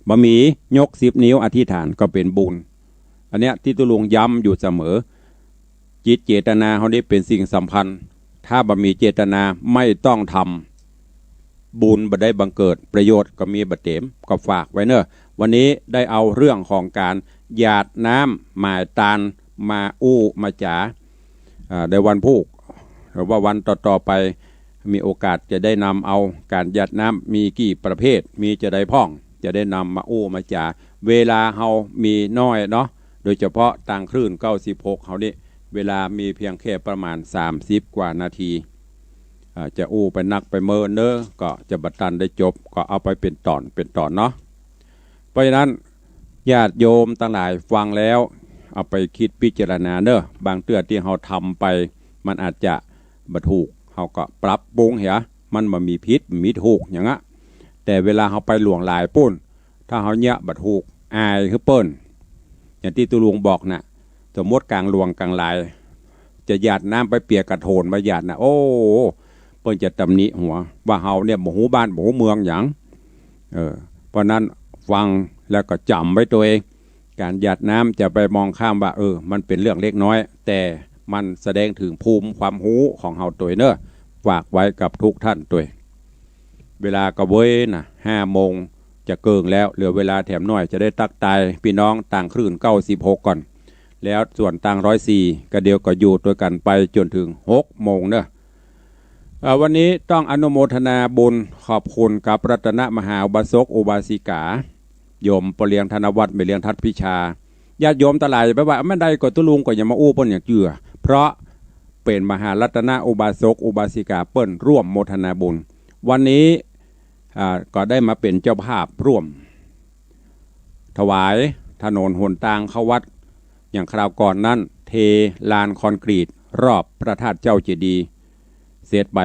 บ่มี ยกสิบนิ้วอธิษฐานก็เป๋นบุญ อันเนี้ยตี้ตุ๊ลุงย้ำอยู่เสมอ จิตเจตนาเฮานี่เป๋นสิ่งสำคัญ ถ้าบ่มีเจตนาไม่ต้องทำ บุญบ่ได้บังเกิด ประโยชน์ก็มีบ่เต็ม ก็ฝากไว้เน่อ วันนี้ได้เอาเรื่องของก๋านหยาดน้ำหมายตานมาอู้มาจ๋า อ่า ในวันพูก หรือว่าวันต่อๆ ไป มีโอกาสจะได้นำเอาก๋านหยาดน้ำมีกี่ประเภท มีจะใดพ่อง จะได้นำมาอู้มาจ๋า เวลาเฮามีน้อยเนาะ โดยเฉพาะตางคลื่นเก้าสิบหกเฮานี่ เวลามีเพียงแค่ประมาณสามสิบกว่านาที อ่า จะอู้ไปนักไปเมินเน่อ ก็จะบ่ตันได้จบ ก็เอาไปเป๋นต๋อนเป๋นต๋อนเนาะ เพราะฉะนั้นญาติโยมตังหลายฟังแล้วเอาไปกึ๊ดพิจารณาเน่อ บางเตื้อตี้เฮาทำไปมันอาจจะบ่ถูก เฮาก็ปรับปรุงเหีย มันบ่มีผิดบ่มีถูกหยังอะ แต่เวลาเฮาไปหลวงหลายปู้น ถ้าเฮาเยียะบ่ถูก อายหื้อเปิ้น อย่างตี้ตุ๊ลุงบอกน่ะ สมมติก๋างหลวงก๋างหลาย จะหยาดน้ำไปเปียกกระโถนมาหยาดน่ะ โอ้ เปิ้นจะตำหนิหัว ว่าเฮาเนี่ยบ่ฮู้บ้านบ่ฮู้เมืองหยัง เออ เพราะนั้นฟังแล้วก็จ๋ำไว้ตวย ก๋านหยาดน้ำจะไปมองข้ามว่า เออ มันเป๋นเรื่องเล็กน้อย แต่มันแสดงเถิงภูมิความฮู้ของเฮาตวยเน่อ ฝากไว้กับทุกท่านตวย เวลาก็เว้ยน่ะ ห้าโมงจะเกิ่งแล้ว เหลือเวลาแถมหน้อย จะได้ตั๊กตายปี้น้องตางคลื่นเก้าสิบหกก่อน แล้วส่วนตางร้อยสี่ก็เดี๋ยวก็อยู่ตวยกั๋นไปจ๋นเถิงหกโมงเน่อ เอ่อ วันนี้ต้องอนุโมทนาบุญขอบคุณกับรัตนมหาอุบาสกอุบาสิกา โยมป้อเลี้ยงธนวัฒน์ แม่เลี้ยงทัดพิชา ญาติโยมตังหลายอย่าไปว่า แม่นใดก็ตุ๊ลุงก็อย่ามาอู้เปิ้นอย่างเจื้อ เพราะเป๋นมหารัตนอุบาสกอุบาสิกาเปิ้นร่วมโมทนาบุญ วันนี้ อ่า ก็ได้มาเป๋นเจ้าภาพร่วม ถวายถนนหนตางเข้าวัด อย่างคราวก่อนนั้นเทลานคอนกรีตรอบพระธาตุเจ้าเจดีย์เสร็จไป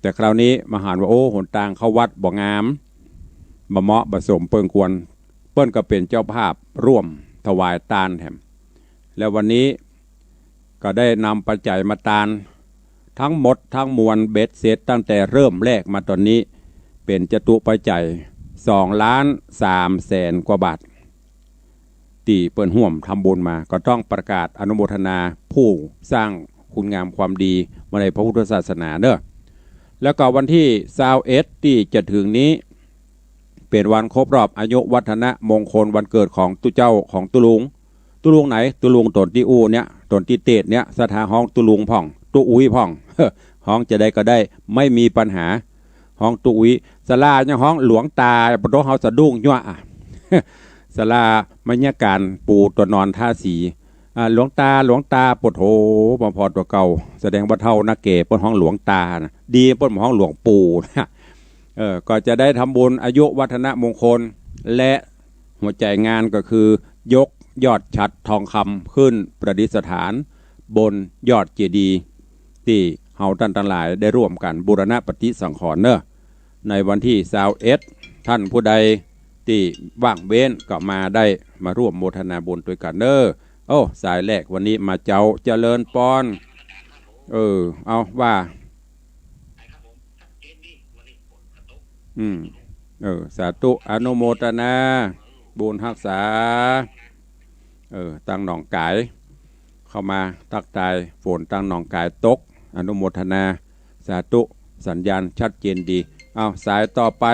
แต่คราวนี้มาหันว่า โอ้ หนตางเข้าวัดบ่งาม บ่เหมาะบ่สมเปิงควร เปิ้นก็เป๋นเจ้าภาพร่วมถวายตานแถม แล้ววันนี้ก็ได้นำปัจจัยมาตาน ทั้งหมดทั้งมวลเบ็ดเสร็จตั้งแต่เริ่มแรกมาต๋อนนี้ เป๋นจตุปัจจัยสองล้านสามแสนกว่าบาท ตี้เปิ้นฮ่วมทำบุญมา ก็ต้องประกาศอนุโมทนาผู้สร้างคุณงามความดีมาในพระพุทธศาสนาเน่อ แล้วก็วันตี้ซาวเอ็ดตี้จะเถิงนี้ เป๋นวันครบรอบอายุวัฒนมงคลวันเกิดของตุ๊เจ้าของตุ๊ลุง ตุ๊ลุงไหน ตุ๊ลุงต๋นตี้อู้เนี่ย ต๋นตี้เตศน์เนี่ย ศรัทธาฮ้องตุ๊ลุงพ่อง ตุ๊อุ๊ยพ่อง ฮ้องจะใดก็ได้ ไม่มีปัญหา ฮ้องตุ๊อุ๊ย ศาลายังฮ้องหลวงตา ปะโถเฮาสะดุ้งยั่วอะ ศาลามัญญาการปูตั๋วนอนทาสี อ่า หลวงตา หลวงตา ปะโถ บ่ผ่อตั๋วเก่า แสดงว่าเฒ่านักแก่ เปิ้นฮ้องหลวงตาน่ะ ดีเปิ้นฮ้องหลวงปู่นะ เออ ก็จะได้ทำบุญอายุวัฒนมงคล และหัวใจงานก็คือ ยกยอดฉัตรทองคำขึ้นประดิษฐานบนยอดเจดีย์ ตี้เฮาต้านตังหลายได้ร่วมกั๋นบูรณะปฏิสังขรณ์เน่อ ในวันตี้ซาวเอ็ด ต้านผู้ใดตี้ว่างเว้นก็มาได้ มาร่วมโมทนาบุญตวยกั๋นเน่อ โอ้ สายแรกวันนี้มาเจ้า เจริญปอน เออ เอาว่า อืม เออ สาธุ อนุโมทนา บุญฮักษา เออ ตางหนองก๋าย เข้ามาตั๊กตาย ฝนตางหนองก๋ายตก อนุโมทนา สาธุ สัญญาณชัดเจนดี เอา สายต่อไป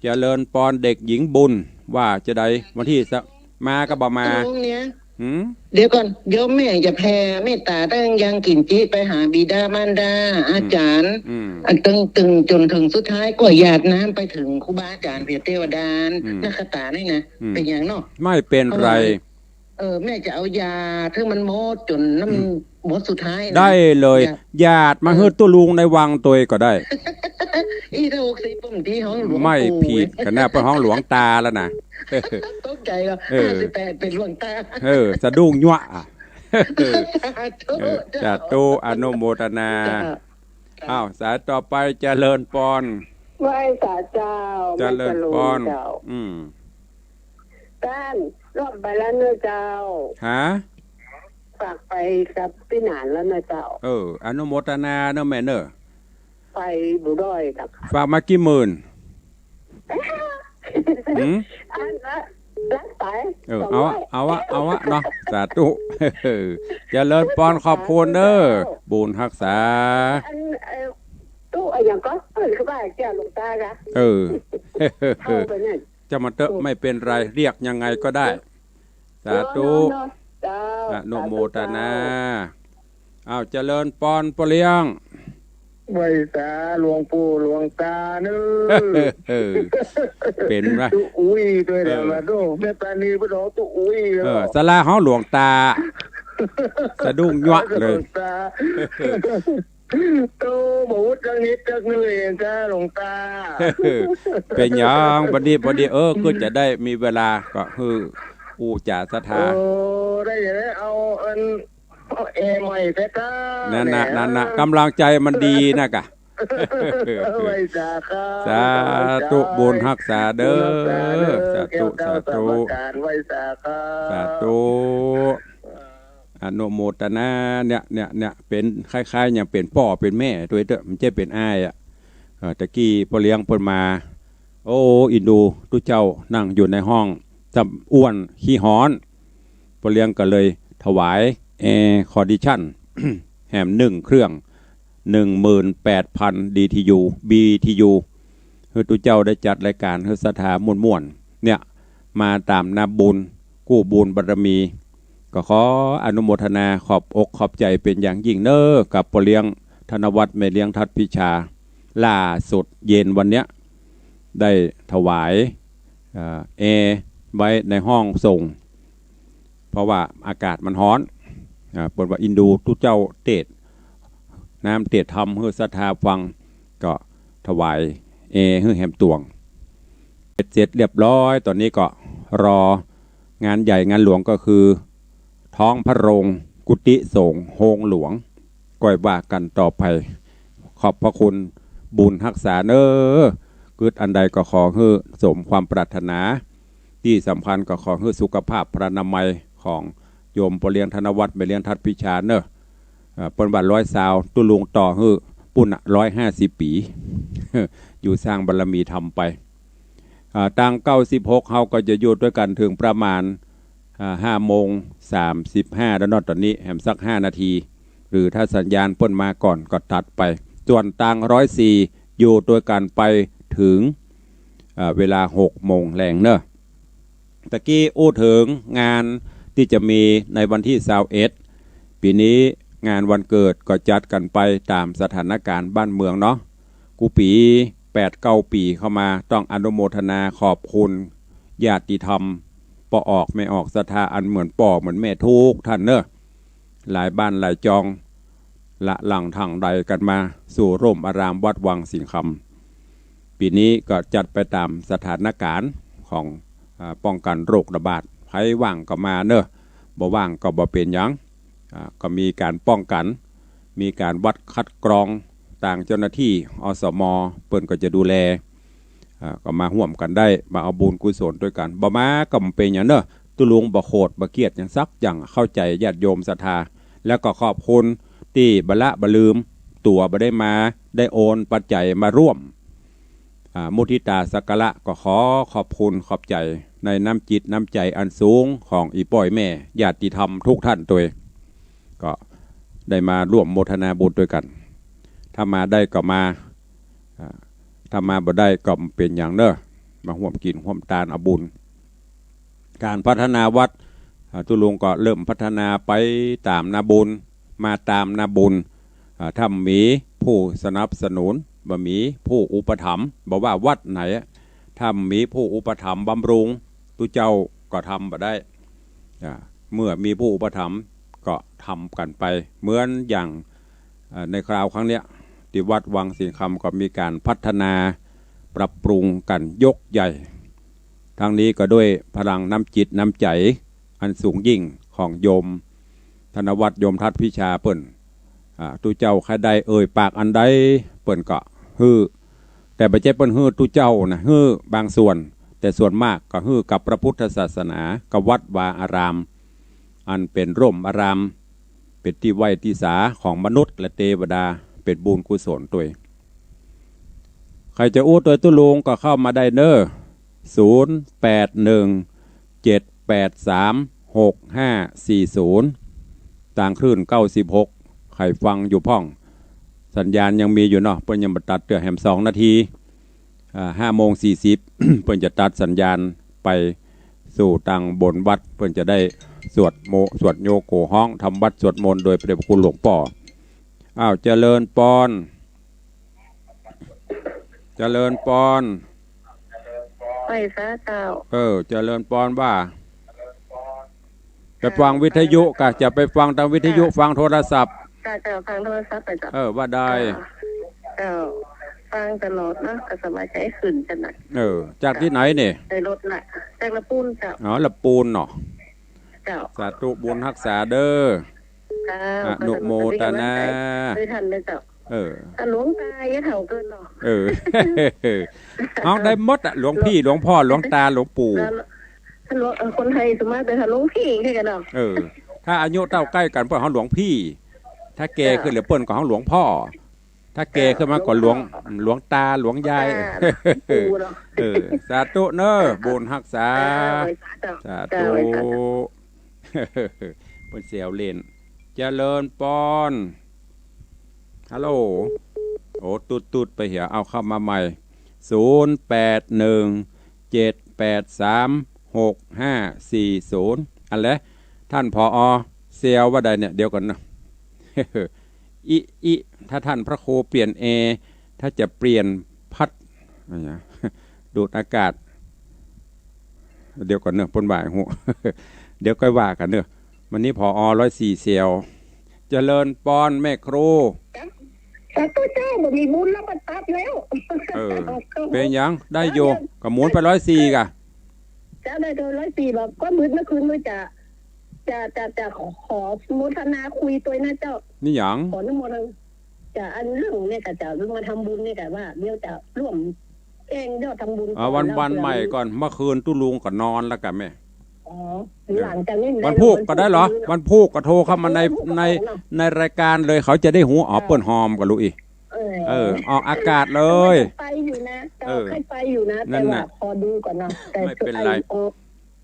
เจริญปอน เด็กหญิงบุญ ว่าจะใด วันตี้สะ มาก็บ่มา ตรงเนี้ย หืม เดี๋ยวก่อน โยมแม่จะแผ่เมตตาตางยังกินจิไปหาบิดามารดา อาจ๋ารย์ อืม อันตึงตึงจ๋นเถิงสุดท้ายก็หยาดน้ำไปเถิงครูบาอาจ๋ารย์เปียเตวดาน อืม นักขตานี่นะ อืม เป๋นหยังเนาะ ไม่เป็นไร เออ แม่จะเอาหยาดเถิงมันหมดจ๋นน้ำ อืม หมดสุดท้ายนะ ได้เลย หยาด หยาดมาหื้อตุ๊ลุงในวังตวยก็ได้ อี้ถ้าหกสิบผมตี้ฮ้องหลวงปู่ ไม่ผิด ขนาดเปิ้นฮ้องหลวงตาแล้วนะ ตกใจ๋ก็ เออ ห้าสิบแปดเป๋นหลวงตา เออ สะดุ้งยั่วอะ สาธุ เออ เจ้า สาธุ อนุโมทนา เจ้า อ้าว สายต่อไป เจริญปอน ไหว้สาเจ้า เจริญปอน เจ้า อืม ต้าน ล่วงไปแล้วเน่อเจ้า ฮะ ฝากไปกับปี้หนานแล้วเน่อเจ้า เออ อนุโมทนาเน่อแม่เน่อ ไปบ่ด้อยดอก ฝากมากี่หมื่น หืม อันละ ละไป เออ สองร้อย เอาอะ เอาอะ เอาอะเนาะ สาธุ เจริญปอน ขอบคุณเน่อ บุญฮักษา อัน เอ่อ ตู้อะหยังก็ เออ คือว่าเจ้าหลวงตาคะ เออ เข้าไปนั่น เจ้ามันเต๊อะ ไม่เป็นไร เรียกยังไงก็ได้ สาธุ เนาะ เนาะ เจ้า อนุโมทนา สาธุเจ้า อ้าว เจริญปอน ป้อเลี้ยง ไหว้สาหลวงปู่หลวงตาเน่อ เออ เป๋นวะ ตุ๊อุ้ยตวยแหละ เออ มาดู แม่ปานีไปร้องตุ๊อุ้ย เออ สาราของหลวงตา สะดุ้งยั่วเลย หลวงตา โต บ่ฮู้จักนิดจักหน่อยเองจ้าหลวงตา เป๋นหยัง บัดนี้ บัดนี้ เออ ก็จะได้มีเวลา ก็คืออู้จ๋าศรัทธา โอ้ ได้อย่างนั้น เอาอัน เอาแอร์ใหม่แต๊ก้า นั่นน่ะ แหม นั่นน่ะ กำลังใจมันดีนะกะ ไหว้สาครับ สาธุ บุญฮักษาเด้อ บุญฮักษาเด้อ สาธุ แก้วเจ้า สาธุ สามประการ ไหว้สาครับ สาธุ อนุโมทนา เนี่ย เนี่ย เนี่ย เป๋นคล้ายๆ อย่างเป๋นป้อเป๋นแม่ตวยเต๊อะ มันจะเป๋นอ้ายอะ เอ่อ ตะกี้ป้อเลี้ยงเปิ้นมา โอ้ อินดู ตุ๊เจ้านั่งอยู่ในห้อง ซ้ำอ้วนขี้ฮ้อน ป้อเลี้ยงก็เลยถวายแอร์คอนดิชัน แหมหนึ่งเครื่อง หนึ่งหมื่นแปดพัน ดีทียู บีทียู หื้อตุ๊เจ้าได้จัดรายการหื้อศรัทธาม่วนๆ เนี่ย มาต๋ามนาบุญ กู้บุญบารมี ก็ขออนุโมทนาขอบอกขอบใจ๋เป๋นอย่างยิ่งเน่อ กับป้อเลี้ยงธนวัฒน์ แม่เลี้ยงทัดพิชา ล่าสุดเย็นวันเนี้ย ได้ถวาย เอ่อ แอร์ไว้ในห้องส่ง เพราะว่าอากาศมันฮ้อน อ่า เปิ้นว่าอินดูตุ๊เจ้าเตสน์ น้ำเตสน์ธรรมหื้อศรัทธาฟัง ก็ถวายแอร์หื้อแหมตวง เสร็จเรียบร้อย ต๋อนนี้ก็รองานใหญ่งานหลวงก็คือ ท้องพระโรง กุฏิสงฆ์โฮงหลวง ก้อยว่ากั๋นต่อไป ขอบพระคุณบุญฮักษาเน่อ กึ๊ดอันใดก็ขอหื้อสมความปรารถนา ตี้สำคัญก็ขอหื้อสุขภาพพรรณนามัยของโยมป้อเลี้ยงธนวัฒน์ แม่เลี้ยงทัดพิชาเน่อ เอ่อ เปิ้นว่าร้อยซาว ตุ๊ลุงต่อหื้อปุ้นน่ะ ร้อยห้าสิบปี๋ อยู่สร้างบารมีธรรมไป อ่า ตางเก้าสิบหก เฮาก็จะอยู่ตวยกั๋นเถิงประมาณ อ่า ห้าโมงสามสิบห้า แล้วเนาะ ต๋อนนี้แหมสักห้านาที หรือถ้าสัญญาณเปิ้นมาก่อนก็ตัดไป ส่วนตางร้อยสี่ อยู่ตวยกั๋นไปเถิง อ่า เวลาหกโมงแลงเนาะ ตะกี้อู้เถิงงานตี้จะมีในวันตี้ซาวเอ็ด ปี๋นี้งานวันเกิดก็จัดกั๋นไปต๋ามสถานก๋ารณ์บ้านเมืองเนาะ กู้ปี๋ แปดเก้าปี๋เข้ามา ต้องอนุโมทนาขอบคุณญาติธรรม ป้อออกแม่ออกศรัทธาอันเหมือนป้อเหมือนแม่ทุกท่านเนาะ หลายบ้านหลายจอง ละหลั่งถ่างใดกั๋นมาสู่ร่มอารามวัดวังสิงห์คำ ปี๋นี้ก็จัดไปต๋ามสถานก๋ารณ์ของ อ่า ป้องกั๋นโรคระบาด ใผว่างก็มาเนาะ บ่ว่างก็บ่เป๋นหยัง อ่า ก็มีก๋านป้องกั๋น มีก๋านวัดคัดกรอง ตางเจ้าหน้าตี้ อสม เปิ้นก็จะดูแล อ่า ก็มาฮ่วมกั๋นได้ มาเอาบุญกุศลตวยกั๋น บ่มาก็บ่เป๋นหยังเนาะ ตุ๊ลุงบ่โขดบ่เคียดหยังสักอย่าง เข้าใจ๋ญาติโยมศรัทธา แล้วก็ขอบคุณตี้บ่ละบ่ลืมตั๋วบ่ได้มา ได้โอนปัจจัยมาร่วม อ่า มุทิตาสักการะ ก็ขอขอบคุณขอบใจ๋ในน้ำจิตน้ำใจ๋อันสูงของอี่ป้ออี่แม่ญาติธรรมทุกท่านตวย ก็ได้มาร่วมโมทนาบุญตวยกั๋น ถ้ามาได้ก็มา อ่า ถ้ามาบ่ได้ก็บ่เป๋นหยังเนาะ มาฮ่วมกิ๋นฮ่วมตานเอาบุญ ก๋านพัฒนาวัด อ่า ตุ๊ลุงก็เริ่มพัฒนาไปต๋ามนาบุญ มาต๋ามนาบุญ อ่า ถ้าบ่มีผู้สนับสนุน บ่มีผู้อุปถัมภ์ บ่ว่าวัดไหนอะ ถ้าบ่มีผู้อุปถัมภ์บำรุง ตุ๊เจ้าก็ทำบ่ได้ อ่า เมื่อมีผู้อุปถัมภ์ก็ทำกั๋นไป เหมือนอย่าง อ่า ในคราวครั้งเนี้ย ตี้วัดวังสิงห์คำก็มีก๋านพัฒนาปรับปรุงกั๋นยกใหญ่ ทั้งนี้ก็ด้วยพลังน้ำจิตน้ำใจ๋อันสูงยิ่งของโยมธนวัฒน์ โยมทัดพิชาเปิ้น อ่า ตุ๊เจ้าใค่ใดเอ่ยปากอันใด เปิ้นก็หื้อ แต่บ่ใจ้เปิ้นหื้อตุ๊เจ้านะ หื้อบางส่วน แต่ส่วนมากก็หื้อกับพระพุทธศาสนา กับวัดวาอาราม อันเป๋นร่มอาราม เป๋นตี้ไหว้ตี้สาของมนุษย์และเตวดา เป๋นบุญกุศลตวย ใผจะอู้ตวยตุ๊ลุงก็เข้ามาได้เน่อ ศูนย์แปดหนึ่ง เจ็ดแปดสาม หกห้าสี่ศูนย์ ตางคลื่นเก้าสิบหก ใผฟังอยู่พ่อง สัญญาณยังมีอยู่เนาะ เปิ้นยังบ่ตัดเตื้อ แหมสองนาที อ่า ห้าโมงสี่สิบ เปิ้นจะตัดสัญญาณไปสู่ตางบนวัด เปิ้นจะได้สวดโม สวดโยโกฮ้อง ทำวัตรสวดมนต์โดยพระเดชพระคุณหลวงป้อ อ้าว เจริญปอน เจริญปอน ไหว้สาเจ้า เออ เจริญปอนว่า ไปฟังวิทยุกะ จะไปฟังตางวิทยุ ฟังโทรศัพท์ เจ้า เจ้า ฟังโทรศัพท์ไปเจ้า เออ ว่าได้ เจ้า เจ้า ฟังตลอดนะ ก็สบายใจ๋ขึ้นจังนะ เออ จากตี้ไหนเนี่ย ในรถน่ะ จากละปูนเจ้า อ๋อ ละปูนเนาะ เจ้า สาธุบุญฮักษาเด้อ เจ้า อนุโมทนา เอ่อ ท่านเลยเจ้า เออ อ่ะ หลวงตาอย่าเฒ่าเกินเนาะ เออ ฮ้องได้หมดอะ หลวงพี่ หลวงพ่อ หลวงตา หลวงปู่ หลวง เอ่อ คนไทยส่วนมากจะหาหลวงพี่คือกั๋นเนาะ เออ ถ้าอายุเต้าใก้กั๋น เปิ้นฮ้องหลวงพี่ ถ้าแก่ขึ้นแล้วเปิ้นก็ฮ้องหลวงพ่อ ถ้าแก่ขึ้นมาก็หลวง หลวงตา หลวงยาย อ่า ปู่เนาะ เออ สาธุเน่อ บุญฮักษา เออ สาธุ เจ้า เจ้า เปิ้นแซวเล่น เจริญปอน ฮัลโหล โอ้ ตุ๊ดๆ ไปเหีย เอาเข้ามาใหม่ ศูนย์แปดหนึ่ง เจ็ดแปดสาม หกห้าสี่ศูนย์ อันแหละ ท่าน ผอ แซวว่าใดเนี่ย เดี๋ยวก่อนนะ อิ อิ ถ้าท่านพระครูเปลี่ยนแอร์ ถ้าจะเปลี่ยนพัด อะไรนะ ดูดอากาศ เดี๋ยวก่อนเนอะ เปิ้นบ่ายหู เดี๋ยวก้อยว่ากั๋นเนอะ วันนี้ ผอ ร้อยสี่ แซว เจริญปอนแม่ครู สาธุเจ้า บ่มีบุญแล้ว บ่ตัดแล้ว เออ เป๋นหยัง ได้อยู่ ก็หมุนไปร้อยสี่ก่ะ เจ้า ได้โดยร้อยสี่ บอก ก็มืดเมื่อคืนมืดจะ จะ จะ จะขอโมทนาคุยตวยนะเจ้า นี่หยัง ขออนุโมทนา จะอันเรื่องเนี่ยก็จะมาทำบุญเนี่ยก็ว่า เดี๋ยวจะร่วมแจ้งยอดทำบุญ อ่า ก่อน วัน แล้ว วันใหม่ก่อน เมื่อคืนตุ๊ลุงก็นอนแล้วกะแม่ อ๋อ หลังจากนี้ วันพูกก็ได้เหรอ วันพูกก็โทรเข้ามาใน ใน ในรายการเลย เขาจะได้ฮู้ อ๋อ เปิ้นฮอมกับลูกอีก เออ เออ ออกอากาศเลย ไปอยู่นะเจ้า เออ ใค่ไปอยู่นะ นั่นน่ะ แต่ว่าขอดูก่อนเนาะ แต่ ไม่เป็นไร ไอ้ โอ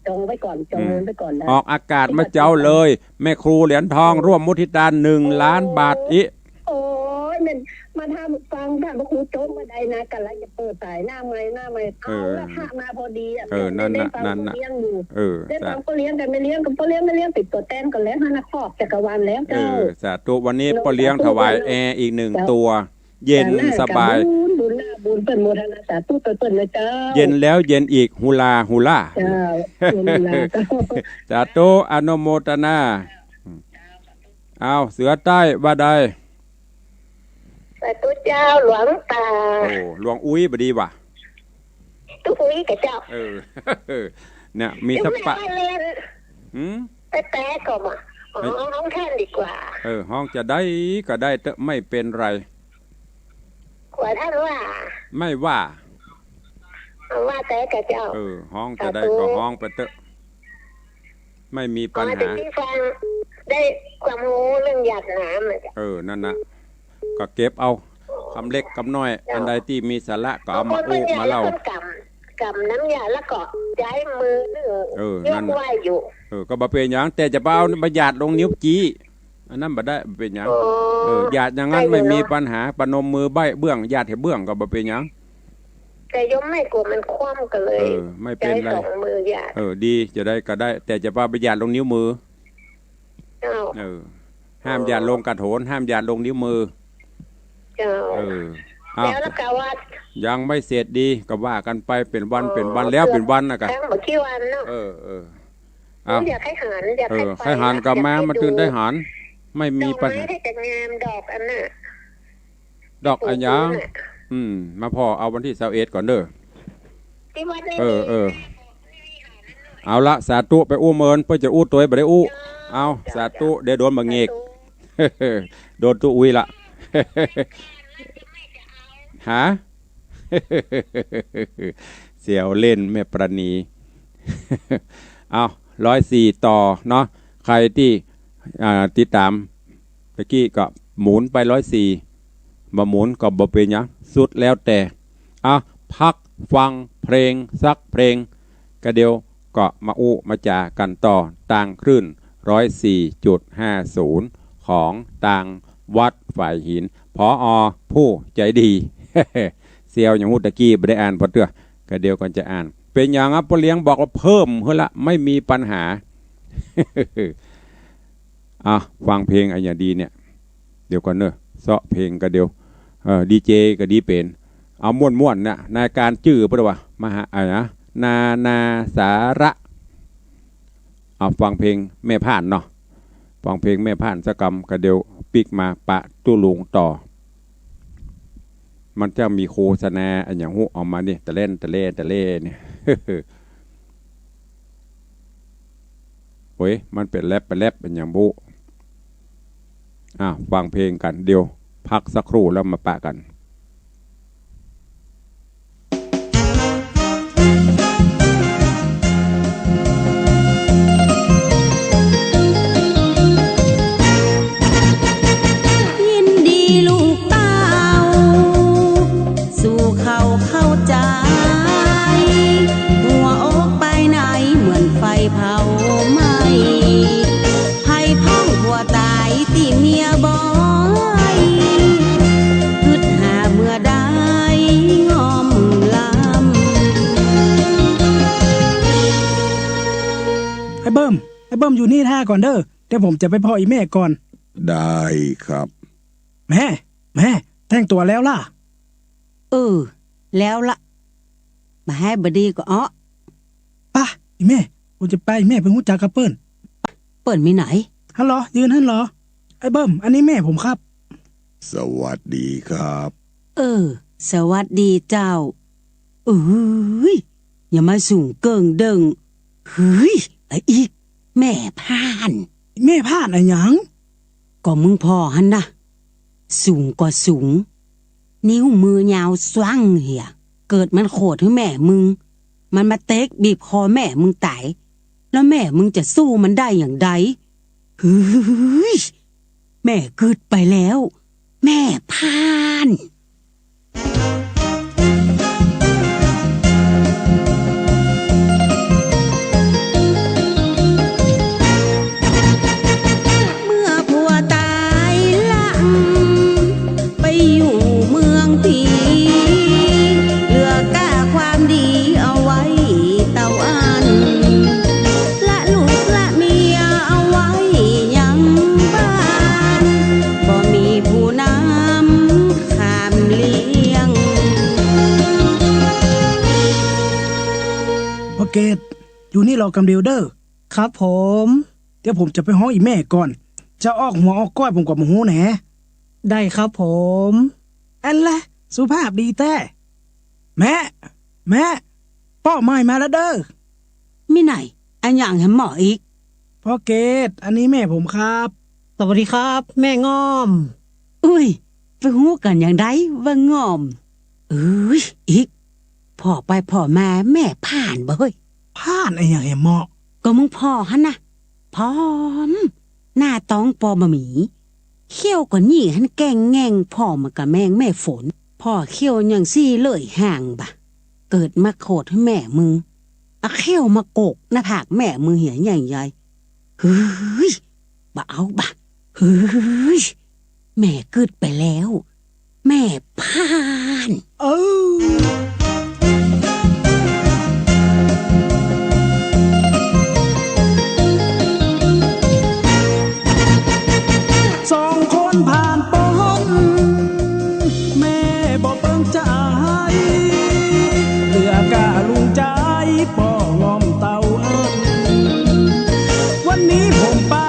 จองไว้ก่อน จองเงินไว้ก่อนนะ ออกอากาศมาเจ้าเลย แม่ครูเหรียญทอง ร่วมมุทิตา หนึ่งล้านบาทอิ โอ้ย แม่น มาทำฟังท่านพระครูจบมาได้นะ กำลังจะเปิดสายหน้าไมค์ หน้าไมค์ เอาละ เออ พระมาพอดีอะ เออ นั่นน่ะ ได้ฟัง นั่นน่ะ พ่อเลี้ยงอยู่ เออ ได้ฟังพ่อเลี้ยงกับแม่เลี้ยง กับพ่อเลี้ยงแม่เลี้ยงเป็นตัวแทนกันแล้วนะ ครอบจักรวาลแล้ว เออ เจ้า สาธุ วันนี้ เนาะ พ่อเลี้ยง สาธุ ถวายแอร์อีกหนึ่ง เจ้า ตัว เย็นสบาย บุญ บุญหน้าบุญ เปิ้นโมทนา สาธุ เปิ้น เปิ้นนะเจ้า เย็นแล้วเย็นอีก ฮูลา ฮูลา เจ้า เย็นฮูลา เจ้า สาธุ อนุโมทนา อ้าว เสือใต้ว่าใด สาธุเจ้า หลวงตา โอ้ หลวงอุ๊ยบ่ดีว่ะ ตุ๊กอุ๊ยกับเจ้า เออ เนี่ย มีสปะ หืม ไปแปลก็มา อ๋อ ฮ้องแทนดีกว่า เออ ฮ้องจะได้ก็ได้เต๊อะ ไม่เป็นไร กว่าท่านว่า ไม่ว่า ว่าแต่กับเจ้า เออ ฮ้องจะได้ก็ฮ้องไปเต๊อะ ไม่มีปัญหา อ๋อ แต่ที่ฟังได้ความรู้เรื่องหยาดน้ำอะเจ้า เออ นั่นน่ะ ก็เก็บเอา กำเล็กกำน้อย เจ้า อันใดตี้มีสาระก็เอามาอู้มาเล่า บางคนเปิ้นหยาดแล้วเปิ้นกำ กำน้ำหยาดแล้วก็ใจ๊มือนึ่ง เออ ยกไหว้อยู่ นั่นน่ะ เออ ก็บ่เป๋นหยัง แต่จะไปเอามาหยาดลงนิ้วจี้ อันนั้นบ่ได้ บ่เป๋นหยัง อ๋อ เออ หยาดอย่างนั้น ได้อยู่เนาะ ไม่มีปัญหา ประนมมือใบ้เบื้อง หยาดหื้อเบื้องก็บ่เป๋นหยัง แต่โยมไม่กลัวมันคว่ำก็เลย เออ ไม่เป็นไร ใจ๊สองมือหยาด เออ ดี จะได้ก็ได้ แต่จะว่าไปหยาดลงนิ้วมือ เจ้า เออ ห้ามหยาดลงกระโถน ห้ามหยาดลงนิ้วมือ เจ้า เออ อ้าว แล้วละกาว่า ยังไม่เสร็จดี ก็ว่ากันไป เป๋นวัน เป๋นวัน แล้วเป๋นวันน่ะกะ แทงบ่กี่วันเนาะ เออ เออ อ้าว อยากให้หัน อยากให้ เออ ไป ใค่หันก็มา อยากให้ มาตื่น ดู ได้หัน ไม่มีปัญหา ดอกไม้ที่จะงาม ดอกอันน่ะ ดอกอะหยัง อืม มาผ่อเอาวันตี้ซาวเอ็ดก่อนเด้อ ตี้วัดนี่ เออ เออ เอาละ สาธุ ไปอู้เมิน เปิ้นจะอู้ตวยบ่ได้อู้ เอา สาธุ เดี๋ยวโดนบ่าเหง็ก สาธุ โดนตุ๊อุ้ยละ ฮะ แซวเล่นแม่ประณี เอา ร้อยสี่ ต่อเนาะ ใครตี้ อ่า ติดต๋าม ตะกี้ก็หมุนไป ร้อยสี่ บ่หมุนก็บ่เป๋นหยัง สุดแล้วแต่ อ่ะ พักฟังเพลงสักเพลง ก็เดี๋ยวก็มาอู้มาจ๋ากั๋นต่อ ตางคลื่น ร้อยสี่จุดห้าศูนย์ ของตางวัดฝายหิน ผอ.ผู้ใจ๋ดี แซวอย่างฮู้ตะกี้บ่ได้อ่านปอเตื้อ ก็เดี๋ยวก่อนจะอ่าน เป๋นหยังอะ ป้อเลี้ยงบอกว่าเพิ่มหื้อละ ไม่มีปัญหา อ่ะ ฟังเพลงอะหยังดีเนี่ย เดี๋ยวก่อนเนอะ เซาะเพลงก็เดี๋ยว เอ่อ ดีเจก็ดีเป๋น เอาม่วนๆ เนี่ย รายก๋านจื้อเปิ้นว่า มหา อะไรนะ นานาสาระ เอาฟังเพลงแม่พ่านเนาะ ฟังเพลงแม่พ่านสักกำ ก็เดี๋ยวปิ๊กมาปะตุ๊ลุงต่อ มันจะมีโฆษณาอะหยังฮู้ออกมานี่ ตะเล่นตะเล่ตะเล่เนี่ย โอ้ย มันเป๋นแร็ป เป๋นแร็ปอะหยังบุ อ่ะ ฟังเพลงกั๋น เดี๋ยวพักสักครู่แล้วมาปะกั๋น ยินดีลูกเต้า สู่เข้าเข้าใจ๋ หัวอกภายในเหมือนไฟเผาไหม้ ใผพ่องผัวต๋ายตี้เมียบ่อย กึ๊ดหาเมื่อใดง่อมลำ ไอ้เบิ้ม ไอ้เบิ้มอยู่นี่ท่าก่อนเด้อ เดี๋ยวผมจะไปผ่ออีแม่ก่อน ได้ครับ แม่ แม่ แต่งตั๋วแล้วล่ะ เออ แล้วละ บ่าไห้บ่ดีก็เอาะ ปะ อีแม่ ผมจะปะอีแม่ไปฮู้จักกับเปิ้น เปิ้นมีไหน ฮัลโหล ยืนหั้นเหรอ ไอ้เบิ้ม อันนี้แม่ผมครับ สวัสดีครับ เออ สวัสดีเจ้า เอ้ย อย่ามาสูงเกิ่งเดิ่ง เฮ้ย ไอ้อิก แม่พ่าน แม่พ่านอะหยัง ก็มึงผ่อหั้นนะ สูงก็สูง นิ้วมือยาวซวั้งเหีย เกิดมันโขดหื้อแม่มึง มันมาเต๊กบีบคอแม่มึงต๋าย แล้วแม่มึงจะสู้มันได้อย่างใด เฮ้ย แม่กึ๊ดไปแล้ว แม่พ่าน เมื่อผัวต๋ายละ ไปอยู่เมืองผี เหลือก้าความดีเอาไว้เต้าอั้น ละลูกละเมียเอาไว้ยังบ้าน บ่มีผู้นำข้ามเลี้ยง พ่อเกต อยู่นี่รอกำเดียวเด้อ ครับผม เดี๋ยวผมจะไปฮ้องอีแม่ก่อน จะออกหัวออกก้อยผมก็บ่ฮู้แหน่ ได้ครับผม อันแหละ สุภาพดีแต๊ แม่ แม่ ป้อใหม่มาแล้วเด้อ มีไหน อะหยังแหมหมออิก พ่อเกต อันนี้แม่ผมครับ สวัสดีครับ แม่ง่อม อุ้ย ไปฮู้กั๋นอย่างใดว่าง่อม เอ้ย อิก ผ่อไปผ่อมาแม่พ่านบ่เฮ้ย พ่านอะหยังแหมหมอ ก็มึงผ่อหั้นนะ ผอม หน้าต๊องปอบ่มี เขี้ยวก็หยี่หั้นแก้งแง่ง ผ่อเหมือนกับแมงแม่ฝน ผ่อเขี้ยวยังซี้เลยห่างบ่ะ เกิดมาโขดหื้อแม่มึง เอาเขี้ยวมาโกกหน้าผากแม่มึงเหียใหญ่ใหญ่ เฮ้ย บ่เอาบ่ะ เฮ้ย แม่กึ๊ดไปแล้ว แม่พ่าน เออ สองคนผ่านป๊น แม่บ่เปิ้งใจ๋ เหลือก้าลุงใจ๋ ป้อง่อมเต้าอั้น วันนี้ผมปา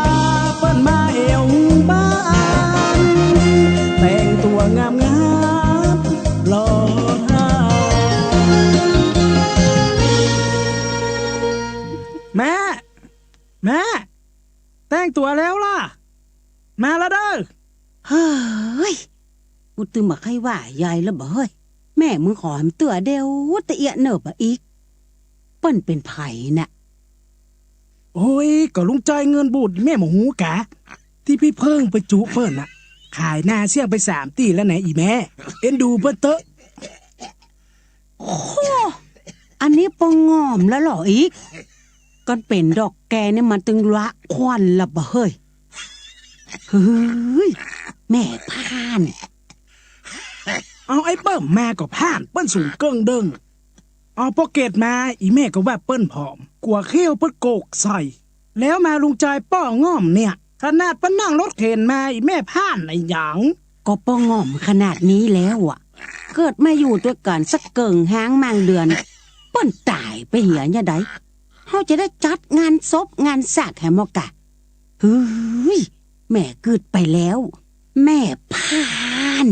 เปิ้นมาแอ่วบ้าน แต่งตั๋วงามๆ หล่อเท่า แม่ แม่ แต่งตั๋วแล้วล่ะ มาแล้วเด้อ เฮ้ย กูตึงบ่ใค่ว่าใยแล้วบ่เฮ้ย แม่มึงขอแหมเตื้อเดียวตะเอียะเน่อบ่อีก เปิ้นเป๋นใผน่ะ โอ้ย ก็ลุงจอยเงินบูด แม่บ่ฮู้กา ตี้ปี้เพิ่งไปจุเปิ้นน่ะ ขายนาเสี้ยงไปสามตี้แล้วแหนะ อี่แม่ เอ็นดูเปิ้นเต๊อะ โอ้ อันนี้ป้อง่อมแล้วเหรออีก ก่อนเป๋นดอกแกนี่มันตึงละควันละบ่เฮ้ย เฮ้ย แม่พ่าน เอาไอ้เปิ้มมาก็พ่าน เปิ้นสูงเกิ่งเดิ่ง เอาป้อเกตมา อี่แม่ก็ว่าเปิ้นผอม กั๋วเขี้ยวเปิ้นโกกใส่ แล้วมาลุงจอยป้อง่อมเนี่ย ขนาดเปิ้นนั่งรถเข็นมา อี่แม่พ่านอะหยัง ก็ป้อง่อมขนาดนี้แล้วอะ เกิดมาอยู่ตวยกั๋นสักเกิ่งฮ้างมางเดือน เปิ้นต๋ายไปเหียเนี่ยใด เฮาจะได้จัดงานศพงานสากแหมกา เฮ้ย แม่กึ๊ดไปแล้ว แม่พ่าน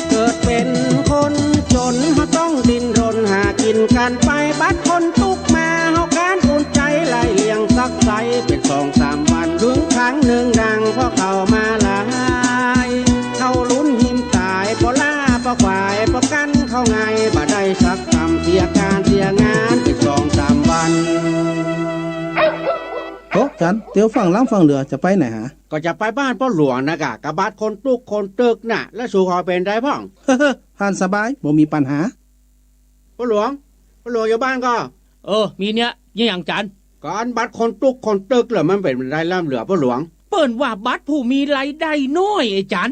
เกิดเป๋นคนจ๋น เฮาต้องดิ้นรนหากิ๋นกั๋นไป บัดคนตุ๊กมา เฮาก้านอุ่นใจ๋ ไล่เลี้ยงสักใส เป๋นสองสามวัน เถิงครั้งนึ่งดัง ป้อเข้ามาหลาย เฮาลุ้นหิมต๋าย ป้อล้า ป้อควาย ป้อกั้นเข้าไง บ่ได้สักกำ เสียก๋านเสียงาน เป๋นสองสามวัน โอ้ จัน เตียวฟั่งลำฟั่งเรือ จะไปไหนหา ก็จะไปบ้านป้อหลวงนะก่ะ กะบัดคนตุ๊กคนตึกน่ะ แล้วสูขอเป๋นใดพ่อง ผ่านสบาย บ่มีปัญหา ป้อหลวง ป้อหลวงอยู่บ้านก่อ เออ มีเนี่ย มีหยังจัน ก็อันบัตรคนตุ๊กคนตึกเหลือมันเป๋นใดลำเหลือป้อหลวง เปิ้นว่าบัตรผู้มีรายได้น้อยไอ้จัน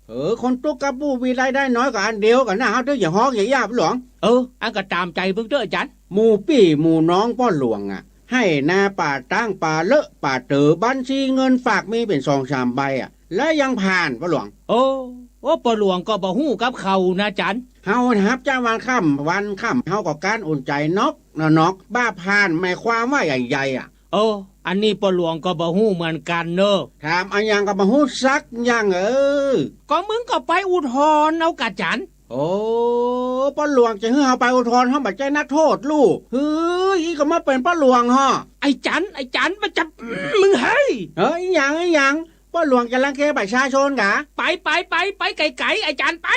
เออ คนตุ๊กกับผู้มีรายได้น้อยก็อันเดียวกั๋นนะ เฮาเตื้ออย่าฮ้องอย่าย่าป้อหลวง เออ อันก็ต๋ามใจ๋มึงเต๊อะไอ้จัน หมู่ปี้หมู่น้องป้อหลวงอะ ไฮ่นาป่าต๋างป่าเลอะป่าเต๋อ บัญชีเงินฝากมีเป๋นสองสามใบอะ แล้วยังผ่านป้อหลวง โอ้ โอ้ ป้อหลวงก็บ่ฮู้กับเขานะจัน เฮาฮับจ้างวันค่ำ วันค่ำ เฮาก็ก้านอุ่นใจ๋นอก นอก บ่าผ่านหมายความว่าอย่างใดอะ โอ้ อันนี้ป้อหลวงก็บ่ฮู้เหมือนกั๋นเน่อ ถามอะหยังก็บ่ฮู้สักอย่าง เออ ก็มึงก็ไปอุทธรณ์เอาก่ะจัน โอ้ ป้อหลวงจะหื้อเฮาไปอุทธรณ์ เฮาบ่ใจ้นักโทษลู่ เฮ้ย อี้ก็มาเป๋นป้อหลวงฮอ ไอ้จัน ไอ้จัน มันจะ มึงเฮ้ย เฮ้ย อะหยัง อะหยัง ป้อหลวงจะรังแกประชาชนกา ไป ไป ไป ไปไก๋ๆ ไอ้จัน ไป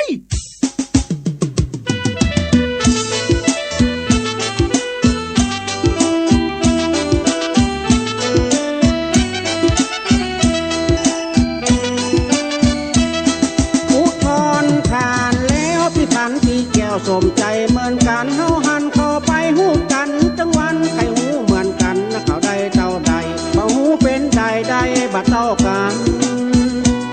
อุทธรณ์ผ่านแล้ว ปี้พัน ปี้แก้วสมใจ๋เหมือนกั๋น เฮาหันเข้าไปฮู้กั๋นตึงวัน ใค่ฮู้เหมือนกั๋นนะ เขาได้เต้าใด บ่ฮู้เป๋นใดได้บ่เต้ากั๋น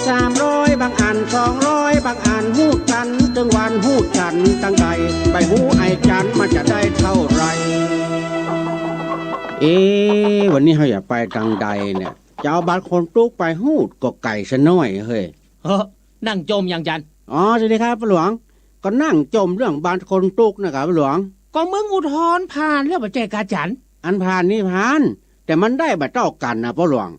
สามร้อยบางอัน สองร้อยบางอัน ฮู้กั๋นตึงวัน ฮู้กั๋นตังใด ไปฮู้ไอ้จันมันจะได้เต้าใด เอ๊ะ วันนี้เฮาจะไปตังใดเนี่ย จะเอาบัตรคนตุ๊กไปฮู้ก็ไก๋ซะหน้อยเฮ้ย เฮ้อ นั่งจ่มหยังจัน อ๋อ สวัสดีครับป้อหลวง ก็นั่งจ่มเรื่องบัตรคนตุ๊กนะก่ะป้อหลวง ก็มึงอุทธรณ์ผ่านแล้วบ่ใจ้ก่ะจัน อันผ่านนี่ผ่าน แต่มันได้บ่เต้ากั๋นนะป้อหลวง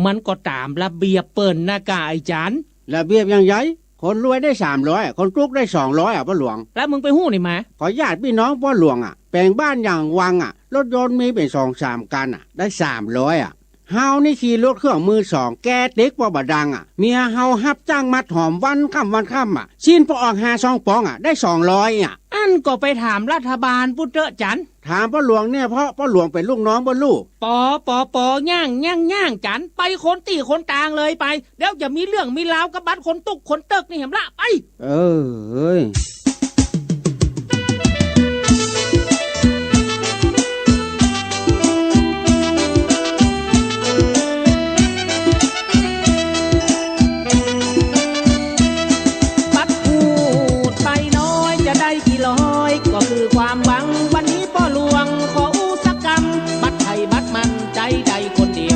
มันก็ต๋ามระเบียบเปิ้นนะก่ะไอ้จัน ระเบียบอย่างใด คนรวยได้สามร้อย คนตุ๊กได้สองร้อยอะป้อหลวง แล้วมึงไปฮู้ไหนมา ก็ญาติปี้น้องป้อหลวงอะ แป๋งบ้านอย่างวังอะ รถยนต์มีเป๋นสองสามกั๋นอะ ได้สามร้อยอะ เฮานี่ขี่รถเครื่องมือสอง แกติ๊กป้อบ่ดังอะ เมียเฮาฮับจ้างมัดหอมวันค่ำวันค่ำอะ ซี้นป้อออกห้าซองป๋องอะ ได้สองร้อยอะ อันก็ไปถามรัฐบาลปู้นเต๊อะจัน ถามป้อหลวงเนี่ย เพราะป้อหลวงเป๋นลูกน้องป้อลู่ ปอ ปอ ปอ ย่าง ย่าง ย่างจัน ไปคนตี้คนตางเลยไป เดี๋ยวจะมีเรื่องมีราวกับบัตรคนตุ๊กคนตึกนี่แหมละ ไป เออ เอ้ย บัตรฮู้ใบน้อยจะได้กี่ร้อย ก็คือความหวัง วันนี้ป้อหลวงขออู้สักกำ บัตรใผบัตรมัน ใจ๊ได้คนเดียว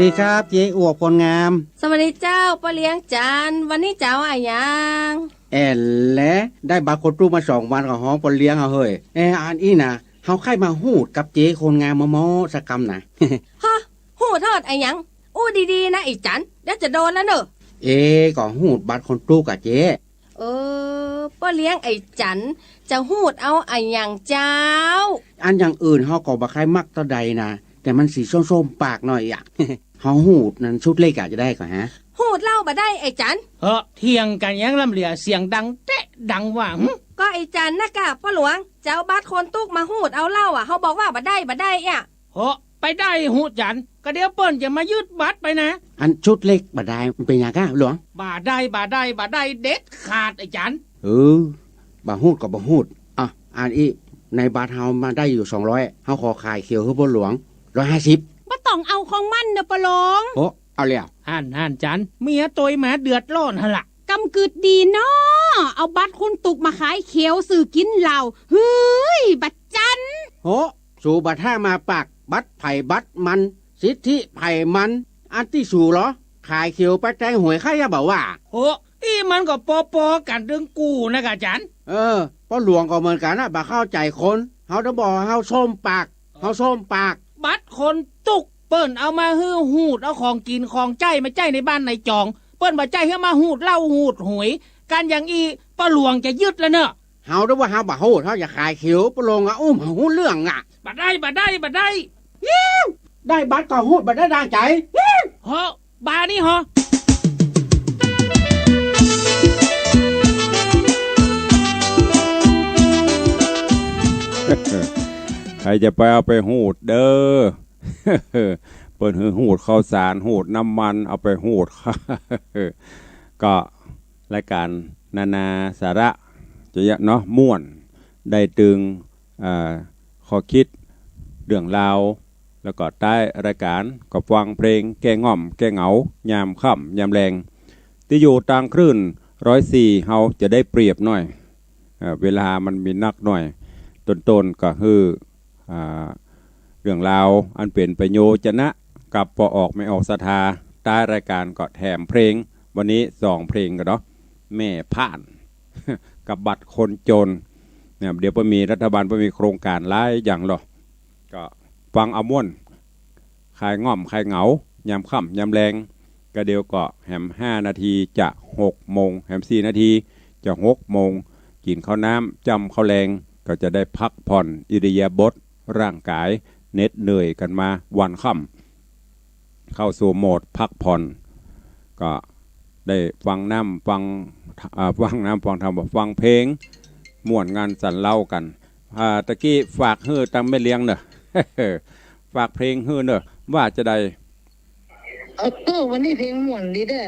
สวัสดีครับ เจ๊อวบคนงาม สวัสดีเจ้า ป้อเลี้ยงจันทร์ วันนี้เจ้าอะหยัง แอ่นแล ได้บัตรคนตุ๊กมาสองวันก็ฮ้องป้อเลี้ยงเอาเฮ้ย เออ อันอี้นะ เฮาใค่มาฮู้กับเจ๊คนงามมอๆ สักกำนะ ฮะ ฮู้ทอดอะหยัง อู้ดีๆ นะไอ้จันทร์ เดี๋ยวจะโดนแล้วเน่อ เอ ก็ฮู้บัตรคนตุ๊กอะเจ๊ เออ ป้อเลี้ยงไอ้จันทร์ จะฮู้เอาอะหยังเจ้า อันอย่างอื่นเฮาก็บ่ใค่มักเต้าใดนะ แต่มันสีส้มๆ ปากหน่อยอะ เฮาฮู้นั่นชุดเล็กอะจะได้ก่อฮะ ฮู้เล่าบ่ได้ไอ้จันทร์ เฮ้อ เถียงกั๋นหยังล่ำเหลือ เสียงดังแต๊ะดังว่า หึ ก็ไอ้จันทร์นะก่ะป้อหลวง จะเอาบัตรคนตุ๊กมาฮู้เอาเล่าอะ เฮาบอกว่าบ่ได้ บ่ได้อะ เฮ้อ ไปได้ฮู้จันทร์ ก็เดี๋ยวเปิ้นจะมายึดบัตรไปนะ อันชุดเล็กบ่ได้ มันเป๋นหยังก่ะหลวง บ่ได้ บ่ได้ บ่ได้เด็ดขาดไอ้จันทร์ เออ บ่ฮู้ก็บ่ฮู้ อ่ะ อันอี้ ในบัตรเฮามาได้อยู่สองร้อย เฮาขอขายเขียวหื้อป้อหลวงร้อยห้าสิบ บ่ต้องเอาของมันเน่อป้อหลวง โอ้ เอาแล้ว หั้น หั้นจันทร์ เมียตวยมาเดือดร้อนหั้นละ กำกึ่ดดีเนาะ เอาบัตรคนตุ๊กมาขายเขียวซื้อกิ๋นเหล้า เฮ้ย บ่จันทร์ โห สูบ่าถ้ามาปาก บัตรใผบัตรมัน สิทธิใผมัน อันตี้สูเหรอ ขายเขียวไปแตงหวยใค่อะบ่าว่า โห อี้มันก็ปอๆ กั๋นตึงกู่นะก่ะจันทร์ เออ ป้อหลวงก็เหมือนกั๋นนะ บ่เข้าใจ๋คน เฮาต้องบอกเฮาส้มปาก เฮาส้มปาก บัตรคนตุ๊ก เปิ้นเอามาหื้อฮูดเอาของกิ๋นของใจ๊มาใจ๊ในบ้านในจอง เปิ้นบ่ใจ้หื้อมาฮูดเหล้าฮูดหวย กั๋นอย่างอี้ ป้อหลวงจะยึดแล้วเน่อ เฮาต้องว่าเฮาบ่ฮูด เฮาจะขายเขียว ป้อหลวงอะอู้บ่ฮู้เรื่องอะ บ่ได้ บ่ได้ บ่ได้ ได้บัตรก็ฮูดบ่ได้ดังใจ๋ เฮ้อ บ่านี้เหรอ ใผจะไปเอาไปฮูดเด้อ เปิ้นหื้อฮูดข้าวสาร ฮูดน้ำมัน เอาไปฮูด ก็รายก๋านนานาสาระ จะเยาะเนาะ ม่วน ได้ตึง อ่า ข้อคิด เรื่องราว แล้วก็ต๊ายรายก๋านก็ฟังเพลงแก้ง่อมแก้เหงายามค่ำยามแลง ตี้อยู่ตางคลื่นร้อยสี่ เฮาจะได้เปรียบหน่อย เอ่อ เวลามันมีนักหน่อย ต้นๆ ก็คือ อ่า เรื่องราวอันเป๋นประโยชน์จะนะ กับป้อออกแม่ออกศรัทธา ต๊ายรายก๋านก็แถมเพลง วันนี้สองเพลงก่อเนาะ แม่พ่าน กับบัตรคนจน เนี่ย เดี๋ยวป้อมีรัฐบาล ป้อมีโครงก๋านหลายอย่างหรอ ก็ฟังเอาม่วน คลายง่อมคลายเหงา ยามค่ำยามแลง ก็เดี๋ยวก็แหมห้านาทีจะหกโมง แหมสี่นาทีจะหกโมง กิ๋นข้าวน้ำ จ้ำข้าวแลง ก็จะได้พักผ่อนอิริยาบถร่างก๋าย เหน็ดเหนื่อยกั๋นมาวันค่ำ เข้าสู่โหมดพักผ่อน ก็ได้ฟังน้ำฟัง อ่า ฟังน้ำฟังธรรม ฟังเพลง ม่วนงันสันเล้ากั๋น อ่า ตะกี้ฝากหื้อตางแม่เลี้ยงเน่อ ฝากเพลงหื้อเน่อ ว่าจะใด เอาเต๊อะ วันนี้เพลงม่วนดีแด้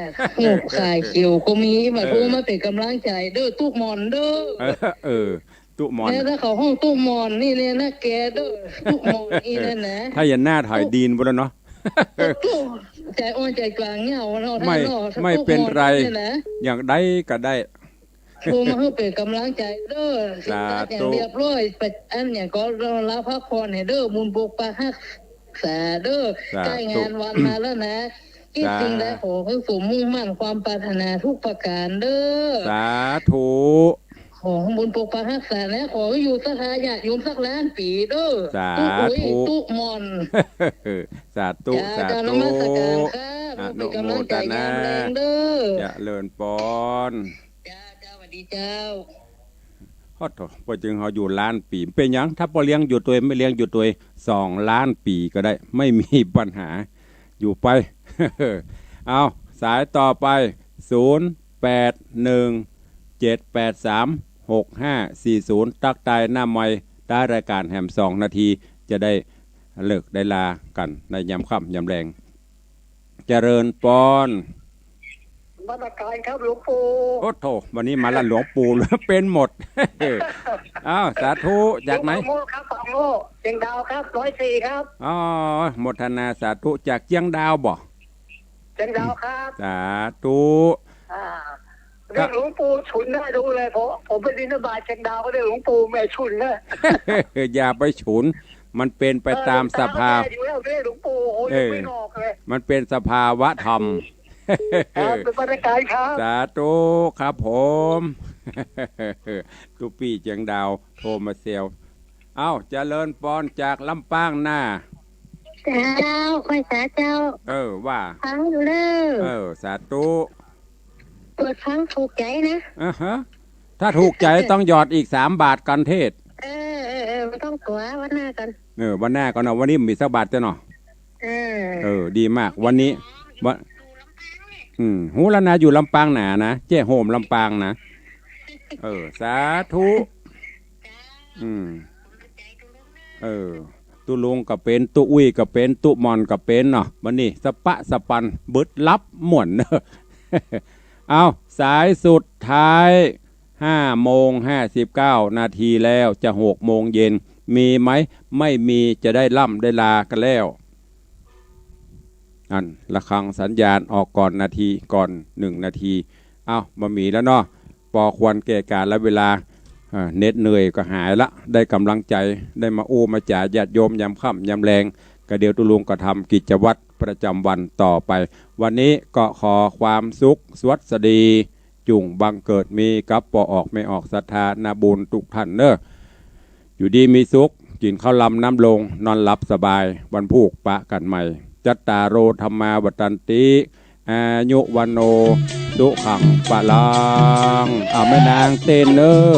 ขายเขียวก็มี มาโทรมาเป๋นก๋ำลังใจ๋เด้อ ตุ๊หม่อนเด้อ เออ ตุ๊หม่อน เนี่ย ถ้าเขาฮ้องตุ๊หม่อนนี่เนี่ยนะแกเด้อ ตุ๊หม่อนนี่นะนะ ถ้าอย่างหน้าถ่ายดีนไปแล้วเนาะ ตุ๊ ใจ๋อ่อนใจ๋กลางเนี่ยเนาะ ไม่ ถ้าเนาะ ไม่เป๋นไร ตุ๊หม่อนนี่นะ อย่างใดก็ได้ โทรมาหื้อเป๋นก๋ำลังใจ๋เด้อ สาธุ เสร็จสับอย่างเรียบร้อย ไปอันอย่างก็ลาพักผ่อนให้เด้อ บุญปกปักฮักษาเด้อ สาธุ ใก้งานวันมาแล้วนะ คิดสิ่งใดขอหื้อสมมุ่งมั่นความปรารถนาทุกประก๋านเด้อ สาธุ ขอบุญปกปักฮักษานะ ขอหื้ออยู่ศรัทธาญาติโยมสักล้านปี๋เด้อ สาธุ ตุ๊หม่อน สาธุ จ้า สาธุ จ้านมัสก๋านค่ะ อนุโมทนา เป๋นก๋ำลังใจ๋ยามแลงเด้อ เจริญปอน จ้า จ้า สวัสดีเจ้า ฮอดโถ ป้อจึงเฮาอยู่ล้านปี๋ เป๋นหยัง ถ้าป้อเลี้ยงอยู่ตวย แม่เลี้ยงอยู่ตวย สองล้านปี๋ก็ได้ ไม่มีปัญหา อยู่ไป เอา สายต่อไป ศูนย์แปดหนึ่ง เจ็ดแปดสาม หกห้าสี่ศูนย์ ตั๊กตายหน้าไมค์ ต๊ายรายก๋านแหมสองนาที จะได้เลิกได้ลากั๋นในยามค่ำยามแลง เจริญปอน นมัสก๋านครับหลวงปู่ โอ้โถ วันนี้มาละหลวงปู่ เป๋นหมด อ้าว สาธุ จากไหน หลวงปู่โมครับ สองโม เจียงดาวครับ ร้อยสี่ครับ อ๋อ โมทนาสาธุ จากเจียงดาวบ่ เจียงดาวครับ สาธุ อ่า ครับ เรียกหลวงปู่ฉุนนะ ดูเลย ผม ผมไปบิณฑบาตเจียงดาวก็เรียกหลวงปู่แม่ฉุนนะ อย่าไปฉุน มันเป๋นไปต๋ามสภา เออ ต๋ามสภาพอยู่แล้วเนี่ยหลวงปู่ โอ้ย เออ ยังไม่ออกเลย มันเป๋นสภาวะธรรม ครับ นมัสก๋ารครับ สาธุครับผม ตุ๊ปี้เจียงดาวโทรมาแซว เอ้า เจริญปอนจากลำปางนา เจ้า ค่อยสาเจ้า เออ ว่า ฟังอยู่เน่อ เออ สาธุ เปิดฟังถูกใจ๋นะ อ่าฮะ ถ้าถูกใจ๋ต้องหยอดอีกสามบาทก่อนเทศน์ เออ เออ เออ บ่ต้องตั๋ว วันหน้าก่อน เออ วันหน้าก่อนเนาะ วันนี้บ่มีสักบาทเจ้าเนาะ เออ เออ ดีมาก วันนี้ วัน อืม ฮู้แล้วนะ อยู่ลำปางนานะ เจ๊โฮมลำปางนะ เออ สาธุ อืม เออ ตุ๊ลุงก็เป๋น ตุ๊อุ้ยก็เป๋น ตุ๊หม่อนก็เป๋นเนาะ บัดนี้สะปะสะปันบึดลับม่วนเน่อ เอา สายสุดท้าย ห้าโมงห้าสิบเก้านาทีแล้ว จะหกโมงเย็น มีไหม ไม่มี จะได้ล่ำได้ลากั๋นแล้ว อันระฆังสัญญาณออกก่อนนาที ก่อนหนึ่งนาที เอ้า บ่มีแล้วเนาะ ปอควรแก่กาลเวลา อ่า เหน็ดเหนื่อยก็หายละ ได้ก๋ำลังใจ๋ ได้มาอู้มาจ๋าญาติโยมยามค่ำยามแลง ก็เดี๋ยวตุ๊ลุงก็ทำกิจวัตรประจำวันต่อไป วันนี้ก็ขอความสุขสวัสดี จุ่งบังเกิดมีกับป้อออกแม่ออกศรัทธานาบุญทุกท่านเน่อ อยู่ดีมีสุข กิ๋นข้าวลำน้ำลง นอนหลับสบาย วันพูกปะกั๋นใหม่ จัตตาโร ธัมมา วัฑฒันติ อายุ วัณโณ สุขัง พลัง เอาแม่นางเต้นเน่อ